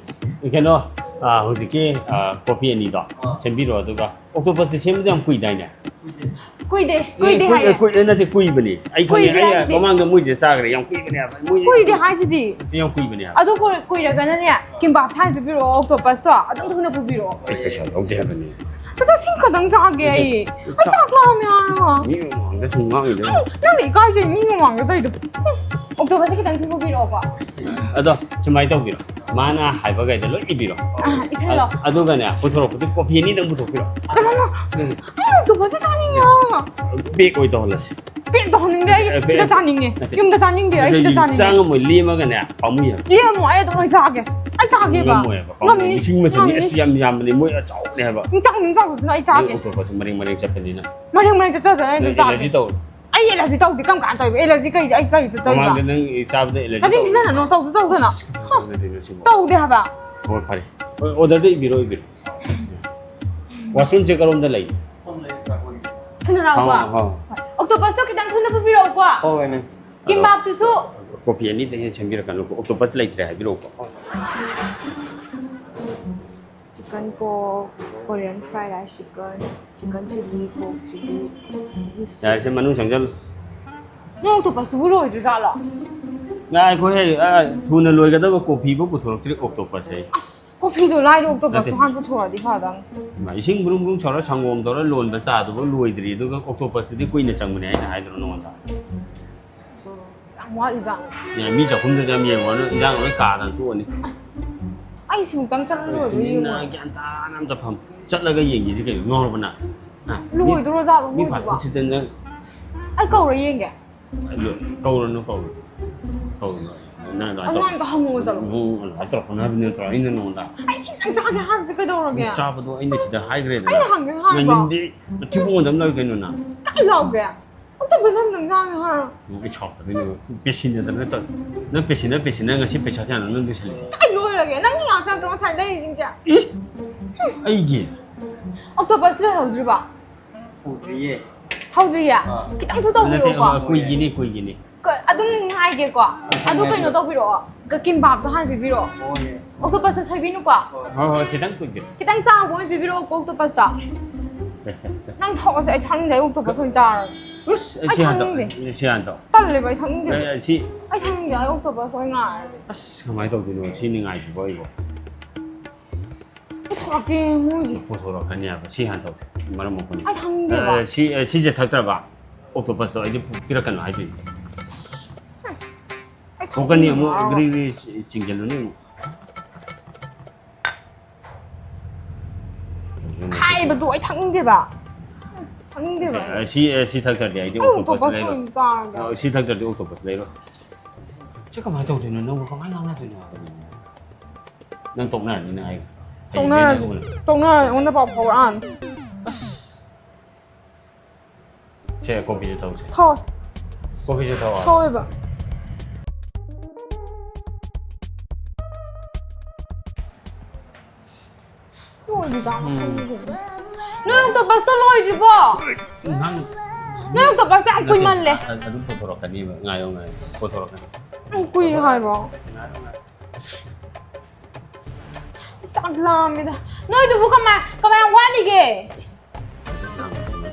ꯀꯩꯅꯣ, ꯑꯥ, ꯍꯧꯖꯤꯛꯀꯤ, ꯑꯥ, coffee ꯑꯅꯤꯗꯣ ꯁꯦꯝꯕꯤꯔꯣ, ꯑꯗꯨꯒ octopusꯇꯤ ꯁꯦꯝꯕꯗꯤ ꯌꯥꯝ ꯀꯨꯏꯗꯥꯏꯅꯦ? ꯀꯨꯏꯗꯦ, ꯀꯨꯏꯗꯦ ꯀꯨꯏ-, ꯍꯥꯏꯌꯦ꯫ ꯀꯨꯏ-, ꯅꯠꯇꯦ, ꯀꯨꯏꯕꯅꯤ꯫ ꯑꯩ ꯈꯪꯉꯦ, ꯀꯨꯏꯗꯦ ꯑꯩ ꯍꯥꯏꯁꯤꯗꯤ꯫ ꯃꯃꯥꯡꯗ ꯃꯣꯏꯗ ꯆꯥꯈ꯭ꯔꯦ, ꯌꯥꯝ ꯀꯨꯏꯕꯅꯦ ꯍꯥꯏꯕ꯫ ꯃꯣꯏ ꯀꯨꯏꯗꯦ ꯍꯥꯏꯁꯤꯗꯤ꯫ ꯌꯥꯝ ꯀꯨꯏꯕꯅꯦ ꯍꯥꯏꯕ꯫ ꯑꯗꯨ ꯀꯨꯏ-, ꯀꯨꯏꯔꯒꯅꯅꯦ, kimbap ꯁꯥꯏꯅ ꯄꯤꯕꯤꯔꯛꯑꯣ, octopusꯇꯣ ꯑꯗꯨꯝ ꯊꯨꯅ ꯄꯨꯕꯤꯔꯛꯑꯣ꯫ ꯑꯩ ꯄꯩꯁꯥ ꯌꯥꯎꯗꯦ ꯍꯥꯏꯕꯅꯤ꯫ ꯆꯥꯛꯁꯤꯡ ꯈꯛꯇꯪ ꯆꯥꯒꯦ ꯑꯩ꯫ ꯑꯩ ꯆꯥꯛ ꯂꯥꯝꯃꯦ ꯍꯥꯏꯔꯒ꯫ ꯃꯤ ꯃꯃꯥꯡꯗ ꯁꯨꯝ ꯉꯥꯡꯉꯤꯗꯣ꯫ ꯅꯪꯅ ꯏꯀꯥꯏꯖꯩ ꯃꯤ ꯃꯃꯥꯡꯗ ꯇꯧꯔꯤꯗꯣ꯫ Octopusꯁꯦ ꯈꯤꯇꯪ ꯊꯨꯅ ꯄꯨꯕꯤꯔꯛꯑꯣꯀꯣ꯫ ꯑꯗꯣ ꯁꯨꯃꯥꯏꯅ ꯇꯧꯕꯤꯔꯣ, ꯃꯥꯅ ꯍꯥꯏꯕꯈꯩꯗꯣ ꯂꯣꯏ ꯏꯕꯤꯔꯣ꯫ ꯑꯥ, ꯏꯁꯜꯂꯣ꯫ ꯑꯗꯨꯒꯅꯦ, ꯄꯨꯊꯣꯔꯛꯄꯗꯤ coffee ꯑꯅꯤꯗꯪ ꯄꯨꯊꯣꯛꯄꯤꯔꯣ꯫ ꯀꯩꯅꯣ? ꯑꯩ octopusꯁꯦ ꯆꯥꯅꯤꯡꯉꯦ ꯍꯥꯏꯔꯒ꯫ Pack ꯑꯣꯏ ꯇꯧꯍꯜꯂꯁꯤ꯫ Pack ꯇꯧꯍꯟꯅꯤꯡꯗꯦ ꯑꯩ꯫ ꯑꯦ, ꯁꯤꯗ pack ꯆꯥꯅꯤꯡꯉꯦ꯫ ꯅꯠꯇꯦ꯫ ꯌꯨꯝꯗ ꯆꯥꯅꯤꯡꯗꯦ꯫ ꯑꯩ ꯁꯤꯗ ꯅꯠꯇꯦ, ꯆꯥꯅꯤꯡꯉꯦ꯫ ꯆꯥ ꯉꯝꯃꯣꯏ, ꯂꯦꯝꯃꯒꯅꯦ, ꯄꯥꯝꯃꯨꯏ ꯍꯥꯏꯕ꯫ ꯂꯦꯝꯃꯣ, ꯑꯩ ꯑꯗꯨꯝ ꯂꯣꯏ ꯆꯥꯒꯦ꯫ ꯑꯩ ꯆꯥꯒꯦꯕ꯫ ꯉꯝꯃꯣꯏ ꯍꯥꯏꯕ, ꯄꯥꯝꯃꯨꯏ꯫ ꯉꯝꯅꯤ, ꯂꯤꯁꯤꯡ ꯑꯃ ꯆꯅꯤ꯫ ꯉꯝꯅꯤ꯫ ꯑꯁ, ꯌꯥꯝ ꯌꯥꯝꯕꯅꯤ, ꯃꯣꯏ ꯑꯆꯧꯕꯅꯦ ꯍꯥꯏꯕ꯫ ꯆꯥꯎ ꯆꯥꯎꯁꯨꯅ ꯑꯩ ꯆꯥꯒꯦ꯫ Octopusꯁꯦ ꯃꯔꯦꯡ ꯃꯔꯦꯡ ꯆꯠꯄꯅꯤꯅ꯫ ꯃꯔꯦꯡ ꯃꯔꯦꯡ ꯆꯠꯆꯁꯅꯨ, ꯑꯩ ꯑꯗꯨꯝ ꯅꯪ ꯆꯥꯒꯦ꯫ Allergy ꯇꯧꯔꯦ꯫ ꯑꯩ allergy ꯇꯧꯗꯦ꯫ ꯀꯔꯝ ꯀꯥꯟꯗ ꯇꯧꯔꯤꯕ? Allergy ꯀꯩ, ꯑꯩ ꯀꯩꯗ ꯇꯧꯔꯤꯕ? ꯃꯃꯥꯡꯗ ꯅꯪ ꯆꯥꯕꯗ allergy ꯅꯆꯤꯟ ꯇꯧꯔꯦ꯫ ꯊꯤꯖꯟꯅꯅꯨ, ꯇꯧꯁꯨ ꯇꯧꯗꯅ꯫ ꯇꯧꯗꯦ, ꯅꯪ ꯁꯤꯕꯣ꯫ ꯇꯧꯗꯦ ꯍꯥꯏꯕ꯫ ꯍꯣꯏ, ꯐꯔꯦ꯫ ꯍꯣꯏ, orderꯗꯣ ꯏꯕꯤꯔꯣ, ꯏꯕꯤꯔꯣ꯫ Washroomꯁꯦ ꯀꯔꯣꯝꯗ ꯂꯩ? ꯊꯨꯅ ꯂꯥꯛꯑꯣꯀꯣ꯫ ꯍꯣꯏ, ꯍꯣꯏ꯫ ꯍꯣꯏ꯫ ꯑꯣꯛꯇꯣꯄꯁꯇꯣ ꯈꯤꯇꯪ ꯊꯨꯅ ꯄꯨꯕꯤꯔꯛꯎꯀꯣ꯫ ꯍꯣꯏ ꯍꯣꯏ ꯃꯦꯝ꯫ ꯀꯤꯝꯕꯥꯞꯇꯨꯁꯨ꯫ ꯀꯣꯐꯤ ꯑꯅꯤꯗ ꯍꯦꯟꯅ ꯁꯦꯝꯕꯤꯔꯛꯀꯅꯨꯀꯣ, ꯑꯣꯛꯇꯣꯄꯁ ꯂꯩꯇ꯭ꯔꯦ ꯍꯥꯏꯕꯤꯔꯛꯎꯀꯣ꯫ ꯆꯤꯀꯟ ꯀꯣꯛ, Korean fry rice chicken, chicken chilli, ꯀꯣꯛ ꯆꯤꯂꯤ꯫ ꯌꯥꯔꯦꯁꯦ, ꯃꯅꯨꯡ ꯆꯪꯁꯤꯜꯂꯨ꯫ ꯅꯪ ꯑꯣꯛꯇꯣꯄꯁꯇꯨꯕꯨ ꯂꯣꯏꯗ꯭ꯔꯖꯥꯠꯂꯣ? ꯉꯥꯏꯈꯣꯍꯦ, ꯑ, ꯊꯨꯅ ꯂꯣꯏꯒꯗꯕ ꯀꯣꯐꯤꯕꯨ ꯄꯨꯊꯣꯔꯛꯇ꯭ꯔꯤ, ꯑꯣꯛꯇꯣꯄꯁ ꯍꯥꯏ꯫ ꯑꯁ, ꯀꯣꯐꯤꯗꯣ ꯂꯥꯏꯔꯣ, ꯑꯣꯛꯇꯣꯄꯁꯇꯣ ꯅꯠꯇꯦ꯫ ꯍꯥꯟꯅ ꯄꯨꯊꯣꯔꯛꯑꯗꯤ ꯐꯗꯝ꯫ ꯏꯃꯥ, ꯏꯁꯤꯡ ꯕ꯭ꯔꯨꯡ ꯕ꯭ꯔꯨꯡ ꯁꯧꯔ ꯁꯪꯒꯣꯝ ꯇꯧꯔ ꯂꯣꯟꯕ ꯆꯥꯗꯨꯕꯨ ꯂꯣꯏꯗ꯭ꯔꯤ, ꯑꯗꯨꯒ ꯑꯣꯛꯇꯣꯄꯁꯇꯨꯗꯤ ꯀꯨꯏꯅ ꯆꯪꯕꯅꯦ ꯑꯩꯅ ꯍꯥꯏꯗ꯭ꯔꯣ ꯅꯉꯣꯟꯗ? ꯌꯥꯝ ꯋꯥꯠꯂꯤꯖꯥꯠꯅꯤ꯫ ꯌꯥ, ꯃꯤ ꯆꯥꯛꯈꯨꯝꯗꯨꯗ ꯌꯥꯝ ꯌꯦꯡꯉꯨꯔꯅꯨ, ꯏꯟꯖꯥꯡ ꯂꯣꯏ ꯀꯥꯗꯅ ꯇꯣꯛꯑꯅꯤ꯫ ꯑꯩ ꯁꯤꯃꯨꯛꯇꯪ ꯆꯠꯂ ꯂꯣꯏꯔꯦ ꯇꯨꯃꯤꯟꯅ ꯌꯦꯡꯉꯣ꯫ ꯒ꯭ꯌꯥꯟ ꯇꯥꯅ ꯑꯝꯇ ꯐꯝ꯫ ꯆꯠꯂꯒ ꯌꯦꯡꯈꯤꯁꯤ ꯀꯩꯅꯣ, ꯉꯥꯎꯔꯕ ꯅꯪ? ꯍꯥ? ꯃꯤ- ꯂꯣꯏꯗꯣꯔꯖꯥꯠꯂꯣ ꯃꯤ ꯃꯣꯏꯗꯨꯕꯣ? ꯐꯥꯛꯄꯁꯤꯗ ꯅꯪ ꯑꯩ ꯀꯧꯔ ꯌꯦꯡꯒꯦ꯫ ꯂꯣꯏ-, ꯀꯧꯔꯨꯅꯨ, ꯀꯧꯔꯨꯅꯨ꯫ ꯀꯧꯔꯨꯅꯨ꯫ ꯅꯪ ꯑꯗꯨꯃꯥꯏꯅ ꯑꯗꯨ ꯇꯧ-, ꯑꯝꯇ ꯍꯪꯉꯨ ꯆꯠꯂꯣ꯫ ꯎ, ꯑꯗꯨꯃꯥꯏꯅ ꯇꯧꯔꯛꯀꯅꯨ ꯍꯥꯏꯕ ꯅꯠꯇ꯭ꯔꯣ? ꯑꯩꯅ ꯅꯉꯣꯟꯗ ꯑꯩ ꯁꯤ ꯅꯪ ꯆꯥꯒꯦ ꯍꯥꯏꯕꯁꯦ ꯀꯩꯗꯧꯔꯒꯦ? ꯆꯥꯕꯗꯣ ꯑꯩꯅ ꯁꯤꯗ ꯍꯥꯏꯈ꯭ꯔꯦꯗꯅ꯫ ꯑꯩꯅ ꯍꯪꯒꯦ ꯍꯥꯏꯕ꯭ꯔꯣ? ꯉꯥꯏꯅꯤꯡꯗꯦ꯫ ꯃꯊꯤꯕꯣꯡ ꯑꯗꯨꯝ ꯂꯧ ꯀꯩꯅꯣ ꯅꯪ? ꯀꯥꯏ ꯂꯥꯎꯒꯦ? ꯑꯣꯛꯇꯣꯄꯁ ꯑꯝꯇꯪ ꯆꯥꯒꯦ ꯍꯥꯏꯔꯣ? ꯎꯝ, ꯑꯩ ꯁꯥꯎꯔꯛꯀꯗꯣꯏꯅꯦ꯫ ꯄꯦꯁꯤꯟꯅꯗ ꯅꯠꯇ꯭ꯔꯣ? ꯅꯪ ꯄꯦꯁꯤꯟꯅ, ꯄꯦꯁꯤꯟꯅ ꯉꯁꯤ ꯄꯩꯁꯥ ꯀꯌꯥꯅꯣ ꯅꯪ ꯂꯣꯏꯁꯜꯂꯤꯁꯦ? ꯀꯥꯏ ꯂꯣꯏꯔꯒꯦ? ꯅꯪꯒꯤ ꯉꯥꯛꯇ ꯅꯠꯇ꯭ꯔꯣ ꯉꯁꯥꯏ ꯂꯩꯔꯤꯁꯤꯡꯁꯦ? ꯑꯩꯒꯤ? ꯑꯣꯛꯇꯣꯄꯁ ꯂꯣꯏꯍꯧꯗ꯭ꯔꯤꯕꯣ? ꯎꯗ꯭ꯔꯤꯌꯦ꯫ ꯍꯧꯗ꯭ꯔꯤꯌꯦ? ꯈꯤꯇꯪꯁꯨ ꯇꯧꯕꯤꯔꯛꯑꯣꯀꯣ꯫ ꯀꯨꯏꯒꯤꯅꯤ, ꯀꯨꯏꯒꯤꯅꯤ꯫ ꯀ-, ꯑꯗꯨꯝ ꯉꯥꯏꯒꯦꯀꯣ꯫ ꯑꯗꯨ ꯀꯩꯅꯣ ꯇꯧꯕꯤꯔꯛꯑꯣ꯫ ꯀ-, ꯀꯤꯝꯕꯥꯞꯇꯣ ꯍꯥꯟꯅ ꯄꯤꯕꯤꯔꯛꯑꯣ꯫ ꯍꯣꯏ꯫ ꯑꯣꯛꯇꯣꯄꯁꯇꯣ ꯁꯣꯏꯕꯤꯅꯨꯀꯣ꯫ ꯍꯣꯏ, ꯍꯣꯏ, ꯈꯤꯇꯪ ꯀꯨꯏꯒꯤꯅꯤ꯫ ꯈꯤꯇꯪ ꯆꯥꯕ ꯑꯣꯏꯅ ꯄꯤꯕꯤꯔꯛꯑꯣꯀꯣ ꯑꯣꯛꯇꯣꯄꯁꯇꯣ꯫ ꯁꯦ, ꯁꯦ, ꯁꯦ꯫ ꯅꯪ ꯊꯣꯛꯑꯁꯦ, ꯑꯩ ꯊꯛꯅꯤꯡꯗꯦ, ꯑꯩ ꯑꯣꯛꯇꯣꯄꯁ ꯑꯣꯏꯅ ꯆꯥꯔꯒꯦ꯫ ꯎꯁ, ꯑꯩ ꯑꯩ ꯁꯤ ꯍꯥꯟꯅ ꯊꯛꯅꯤꯡꯗꯦ꯫ ꯇꯧ-, ꯁꯤ ꯍꯥꯟꯅ ꯇꯧ꯫ ꯇꯜꯂꯦꯕ, ꯑꯩ ꯊꯛꯅꯤꯡꯗꯦ꯫ ꯑꯦ, ꯑꯦ, ꯁꯤ, ꯑꯩ ꯊꯛꯅꯤꯡꯗꯦ, ꯑꯩ ꯑꯣꯛꯇꯣꯄꯁ ꯑꯣꯏꯅ ꯉꯥꯏꯔꯒꯦ꯫ ꯑꯁ, ꯀꯃꯥꯏꯅ ꯇꯧꯗꯣꯏꯅꯣ ꯁꯤ ꯅꯤꯡꯉꯥꯏꯁꯤꯕꯣ ꯑꯩꯕꯣ? ꯄꯨꯊꯣꯔꯛꯇꯦ ꯃꯣꯏꯁꯦ꯫ ꯄꯨꯊꯣꯔꯛꯀꯅꯤ ꯍꯥꯏꯕ, ꯁꯤ ꯍꯥꯟꯅ ꯇꯧꯁꯦ, ꯃꯔꯝ ꯃꯣꯛꯄꯅꯤ꯫ ꯑꯩ ꯊꯛꯅꯤꯡꯗꯦꯕ꯫ ꯑꯦ, ꯁꯤ, ꯑꯦ, ꯁꯤꯁꯦ ꯊꯛꯇ꯭ꯔꯕ? ꯑꯣꯛꯇꯣꯄꯁꯇꯣ ꯑꯩꯗꯤ ꯄꯤꯔꯛꯀꯅꯨ ꯍꯥꯏꯗꯣꯏꯅꯤ꯫ ꯑꯩ ꯊꯣꯛꯀꯅꯤ ꯑꯃꯨꯛ, ꯊꯛꯅꯤꯡꯗꯦꯕ꯫ ꯒ꯭ꯔꯤ ꯒ꯭ꯔꯤ ꯆꯤ-, ꯆꯤꯡꯁꯤꯜꯂꯨꯅꯤ ꯑꯃꯨꯛ꯫ ꯍꯥꯏꯕꯗꯨ ꯑꯩ ꯊꯛꯅꯤꯡꯗꯦꯕ꯫ ꯊꯛꯅꯤꯡꯗꯦꯕ ꯑꯩ꯫ ꯑꯦ, ꯁꯤ, ꯑꯦ, ꯁꯤ ꯊꯛꯇ꯭ꯔꯗꯤ ꯑꯩꯗꯤ ꯑꯩ ꯑꯣꯛꯇꯣꯄꯁ ꯑꯣꯛꯇꯣꯄꯁ ꯂꯩꯔꯣꯏ꯫ ꯑꯣꯏꯅ ꯆꯥꯔꯒꯦ꯫ ꯑ, ꯁꯤ ꯊꯛꯇ꯭ꯔꯗꯤ ꯑꯣꯛꯇꯣꯄꯁ ꯂꯩꯔꯣꯏ꯫ ꯁꯤ ꯀꯃꯥꯏꯅ ꯇꯧꯗꯣꯏꯅꯣ? ꯅꯪꯕꯨ ꯀꯃꯥꯏꯅ ꯉꯥꯡꯅꯗꯣꯏꯅꯣ ꯍꯥꯏꯕꯅꯤꯅꯦ? ꯅꯪ ꯇꯣꯛꯅꯔꯅꯤ ꯅꯪ ꯑꯩꯒ꯫ ꯇꯣꯛꯅꯔꯁꯤ꯫ ꯍꯌꯦꯡ ꯇꯣꯛꯅꯔꯁꯤ꯫ ꯑꯩꯉꯣꯟꯗ ꯄꯥꯎ ꯐꯥꯎꯔꯛꯑꯅꯤ꯫ ꯁꯦ, ꯀꯣꯐꯤꯁꯦ ꯊꯛꯎꯁꯦ꯫ ꯊꯣꯛ꯫ ꯀꯣꯐꯤꯁꯦ ꯊꯛꯑꯣ꯫ ꯊꯣꯛꯑꯦꯕ꯫ ꯂꯣꯏꯗ꯭ꯔꯤꯖꯥꯠꯂꯣ ꯈꯪꯗꯦ꯫ ꯅꯣꯏ ꯑꯣꯛꯇꯣꯄꯁꯇꯣ ꯂꯣꯏꯗ꯭ꯔꯤꯕꯣ? ꯅꯪ ꯅꯣꯏ ꯑꯣꯛꯇꯣꯄꯁꯇ ꯌꯥꯝ ꯀꯨꯏꯃꯜꯂꯦ꯫ ꯑ-, ꯑ-, ꯑꯗꯨꯝ ꯄꯨꯊꯣꯔꯛꯀꯅꯤꯕ꯫ ꯉꯥꯏꯌꯣ, ꯉꯥꯏꯌꯣ꯫ ꯄꯨꯊꯣꯔꯛꯀꯅꯤ꯫ ꯌꯥꯝ ꯀꯨꯏ ꯍꯥꯏꯕ꯫ ꯉꯥꯏꯌꯣ, ꯉꯥꯏꯌꯣ꯫ ꯆꯥꯛ ꯂꯥꯝꯃꯤꯗ꯫ ꯅꯣꯏꯗꯨꯕꯨ ꯀꯃꯥꯏ, ꯀꯃꯥꯏ ꯋꯥꯠꯂꯤꯒꯦ?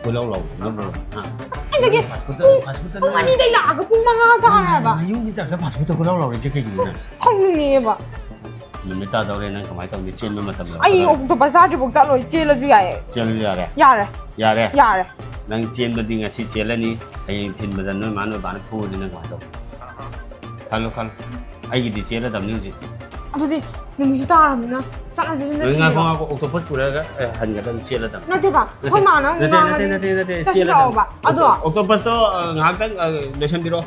ꯀꯣꯏꯂꯥꯎ ꯂꯥꯎ, ꯅꯪꯕꯨ, ꯍꯥ? ꯑꯁ, ꯑꯩꯗꯒꯤ ꯐꯥꯁ ꯐꯨꯗ, ꯄꯨꯡ, ꯐꯥꯁ ꯐꯨꯗ ꯄꯨꯡ ꯂꯩꯔꯦ꯫ ꯑꯅꯤꯗꯩ ꯂꯥꯛꯑꯒ ꯄꯨꯡ ꯃꯉꯥ ꯇꯥꯔꯦ ꯍꯥꯏꯕ꯫ ꯅꯌꯨꯝꯒꯤ ꯇꯥꯏꯞꯇ ꯐꯥꯁ ꯐꯨꯗ ꯀꯣꯏꯂꯥꯎ ꯂꯥꯎꯔꯤꯁꯦ ꯀꯩꯒꯤꯅꯣ ꯅꯪ? ꯁꯥꯎꯅꯤꯡꯉꯦꯕ꯫ ꯅꯨꯃꯤꯠ ꯇꯥꯗꯧꯔꯦ, ꯅꯪ ꯀꯃꯥꯏꯅ ꯇꯧꯅꯤ? ꯆꯦꯟꯕ ꯃꯇꯝ ꯌꯧꯔꯦ꯫ ꯑꯩ ꯑꯣꯛꯇꯣꯄꯁ ꯆꯥꯗ꯭ꯔꯤꯐꯥꯎ ꯆꯠꯂꯣꯏ, ꯆꯦꯜꯂꯁꯨ ꯌꯥꯏꯌꯦ꯫ ꯆꯦꯜꯂꯁꯨ ꯌꯥꯔꯦ? ꯌꯥꯔꯦ꯫ ꯌꯥꯔꯦ? ꯌꯥꯔꯦ꯫ ꯅꯪ ꯆꯦꯟꯕꯗꯤ ꯉꯁꯤ ꯆꯦꯜꯂꯅꯤ, ꯍꯌꯦꯡ ꯊꯤꯟꯕꯗ ꯅꯣꯏ ꯃꯥ ꯅꯣꯏ ꯕꯥꯅ ꯐꯨꯔꯗꯤ ꯅꯪ ꯀꯃꯥꯏꯅ ꯇꯧꯅꯤ? ꯈꯜꯂꯨ, ꯈꯜꯂꯨ꯫ ꯑꯩꯒꯤꯗꯤ ꯆꯦꯜꯂꯗꯕꯅꯤ ꯍꯧꯖꯤꯛ꯫ ꯑꯗꯨꯗꯤ ꯅꯨꯃꯤꯠꯁꯨ ꯇꯥꯔꯕꯅꯤꯅ ꯆꯠꯂꯁꯤ, ꯌꯨꯝꯗ ꯅꯣꯏ ꯉꯥꯏꯈꯣ, ꯊꯤꯟꯕꯤꯔꯣ꯫ ꯉꯥꯏꯈꯣ, ꯑꯣꯛꯇꯣꯄꯁ ꯄꯨꯔꯒ, ꯑꯦ, ꯍꯟꯒꯗꯕꯅꯤ, ꯆꯦꯜꯂꯗꯕꯅꯤ꯫ ꯅꯠꯇꯦꯕ, ꯑꯩꯈꯣꯏ ꯅꯠꯇꯦ, ꯃꯥꯅ ꯑꯃꯨꯛ ꯅꯠꯇꯦ, ꯉꯥꯡꯉꯗꯤ ꯅꯠꯇꯦ, ꯅꯠꯇꯦ, ꯅꯠꯇꯦ, ꯆꯠꯁꯤ ꯆꯦꯜꯂꯗꯕꯅꯤ꯫ ꯂꯥꯛꯑꯣꯕ꯫ ꯑꯗꯣ ꯑꯣꯛꯇꯣ-, ꯑꯣꯛꯇꯣꯄꯁꯇꯣ, ꯑ, ꯉꯥꯏꯍꯥꯛꯇꯪ, ꯑ, ꯂꯣꯏꯁꯟꯕꯤꯔꯣ꯫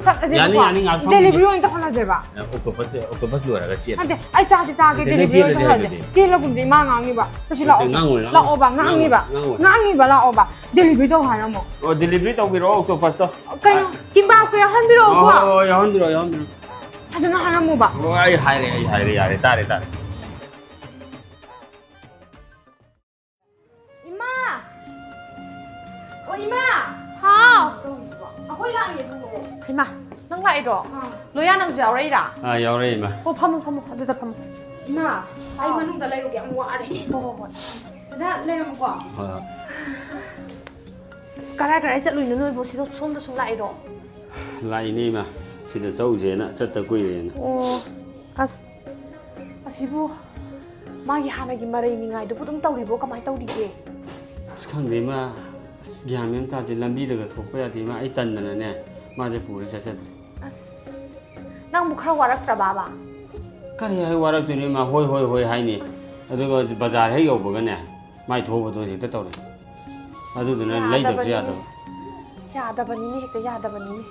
ꯆꯠꯂꯁꯦꯕꯀꯣ꯫ ꯌꯥꯅꯤ, ꯌꯥꯅꯤ, ꯉꯥꯏꯍꯥꯛ ꯐꯝꯈꯤꯒꯦ꯫ ꯗꯦꯂꯤꯚꯔꯤ ꯑꯣꯏꯅ ꯇꯧꯍꯜꯂꯁꯦꯕ꯫ ꯑ, ꯑꯣꯛꯇꯣꯄꯁꯁꯦ, ꯑꯣꯛꯇꯣꯄꯁ ꯂꯣꯏꯔꯒ ꯆꯦꯜꯂꯁꯦ꯫ ꯅꯠꯇꯦ, ꯑꯩ ꯆꯥꯗꯤ ꯆꯥꯒꯦ, ꯅꯠꯇꯦ, ꯅꯪ ꯗꯦꯂꯤꯚꯔꯤ ꯑꯣꯏꯅ ꯆꯦꯜꯂꯁꯦ ꯇꯧꯍꯜꯂꯁꯦ꯫ ꯍꯥꯏꯗꯨꯗꯤ꯫ ꯆꯦꯜꯂꯒꯨꯝꯁꯦ, ꯏꯃꯥ ꯉꯥꯡꯅꯤꯕ꯫ ꯆꯠꯁꯤ ꯅꯠꯇꯦ, ꯂꯥꯛꯑꯣꯁꯦ꯫ ꯉꯥꯡꯉꯣꯏ, ꯉꯥꯡꯉꯣꯏ꯫ ꯂꯥꯛꯑꯣꯕ, ꯉꯥꯡꯅꯤꯕ꯫ ꯉꯥꯡꯉꯣꯏ, ꯉꯥꯡꯉꯣꯏ꯫ ꯉꯥꯡꯅꯤꯕ ꯂꯥꯛꯑꯣꯕ꯫ ꯗꯦꯂꯤꯚꯔꯤ ꯇꯧ ꯍꯥꯏꯔꯝꯃꯣ꯫ ꯑꯣ, ꯗꯦꯂꯤꯚꯔꯤ ꯇꯧꯕꯤꯔꯛꯑꯣ ꯑꯣꯛꯇꯣꯄꯁꯇꯣ꯫ ꯀꯩꯅꯣ, ꯑ, ꯀꯤꯝꯕꯥꯞꯀ ꯌꯥꯎꯍꯟꯕꯤꯔꯛꯑꯣꯀꯣ꯫ ꯍꯣꯏ, ꯍꯣꯏ, ꯍꯣꯏ, ꯌꯥꯎꯍꯟꯕꯤꯔꯛꯑꯣ, ꯌꯥꯎꯍꯟꯕꯤꯔꯛꯑꯣ꯫ ꯐꯖꯅ ꯍꯥꯏꯔꯝꯃꯣꯕ꯫ ꯑꯣ, ꯑꯩ ꯍꯥꯏꯔꯦ, ꯑꯩ ꯍꯥꯏꯔꯦ, ꯌꯥꯔꯦ, ꯇꯥꯔꯦ, ꯇꯥꯔꯦ꯫ ꯏꯃꯥ! ꯑꯣ, ꯏꯃꯥ! ꯍꯥꯎ! ꯑꯩꯈꯣꯏ ꯂꯥꯛꯑꯦ, ꯊꯣꯛꯂꯛꯑꯣ꯫ ꯍꯩꯃꯥ, ꯅꯪ ꯂꯥꯛꯏꯔꯣ? ꯑꯥ꯫ ꯂꯣꯌꯥ, ꯅꯪꯁꯨ ꯌꯥꯎꯔꯛꯏꯔꯥ? ꯑꯥ, ꯌꯥꯎꯔꯛꯑꯦ, ꯏꯃꯥ꯫ ꯑꯣ, ꯐꯝꯃꯣ, ꯐꯝꯃꯣ, ꯑꯗꯨꯗ ꯐꯝꯃꯣ꯫ ꯏꯃꯥ, ꯑꯩ ꯑꯥ꯫ ꯃꯅꯨꯡꯗ ꯂꯩꯔꯨꯒꯦ, ꯌꯥꯝ ꯋꯥꯔꯦ꯫ ꯍꯣꯏ, ꯍꯣꯏ, ꯍꯣꯏ꯫ ꯗꯥ, ꯂꯩꯔꯝꯃꯨꯀꯣ꯫ ꯍꯣꯏ, ꯍꯣꯏ꯫ ꯑꯁ, ꯀꯔꯥꯏ ꯀꯔꯥꯏ ꯆꯠꯂꯨꯏꯅꯣ ꯅꯣꯏꯕꯨ? ꯁꯤꯗ, ꯁꯣꯝꯗ ꯁꯨꯝ ꯂꯥꯛꯏꯔꯣ? ꯂꯥꯛꯏꯅꯦ, ꯏꯃꯥ꯫ ꯁꯤꯗ ꯆꯧꯁꯦꯅ ꯆꯠꯇ ꯀꯨꯏꯔꯦꯅ꯫ ꯑꯣ, ꯑꯁ, ꯑꯁꯤꯕꯨ ꯃꯥꯒꯤ ꯍꯥꯟꯅꯒꯤ ꯃꯔꯩ ꯅꯤꯉꯥꯏꯗꯨꯕꯨ ꯑꯗꯨꯝ ꯇꯧꯔꯤꯕꯣ? ꯀꯃꯥꯏ ꯇꯧꯔꯤꯒꯦ? ꯑꯁ, ꯈꯪꯗꯦ, ꯏꯃꯥ꯫ ꯑꯁ, ꯒ꯭ꯌꯥꯟ ꯃꯦꯟ ꯑꯃ ꯇꯥꯗꯦ꯫ ꯂꯝꯕꯤꯗꯒ ꯊꯣꯛꯄ ꯌꯥꯗꯦ, ꯏꯃꯥ꯫ ꯑꯩ ꯇꯟꯗꯅꯅꯦ, ꯃꯥꯁꯦ ꯄꯨꯔ ꯆꯠꯆꯗ꯭ꯔꯦ꯫ ꯑꯁ, ꯅꯪꯕꯨ ꯈꯔ ꯋꯥꯔꯛꯇ꯭ꯔꯕꯕ? ꯀꯔꯤ ꯍꯥꯏ ꯋꯥꯔꯛꯇꯣꯏꯅꯣ, ꯏꯃꯥ? ꯍꯣꯏ, ꯍꯣꯏ, ꯍꯣꯏ ꯍꯥꯏꯅꯤ꯫ ꯑꯁ꯫ ꯑꯗꯨꯒ ꯕꯖꯥꯔ ꯍꯦꯛ ꯌꯧꯕꯒꯅꯦ, ꯃꯥꯏ ꯊꯣꯛꯄꯗꯣ ꯍꯦꯛꯇ ꯇꯧꯔꯦ꯫ ꯑꯗꯨꯗꯨꯅ ꯂꯩꯗꯕꯁꯨ ꯌꯥꯗꯕꯅꯤꯅꯦ꯫ ꯌꯥꯗꯕ꯫ ꯌꯥꯗꯕꯅꯤꯅꯦ, ꯍꯦꯛꯇ ꯌꯥꯗꯕꯅꯤꯅꯦ꯫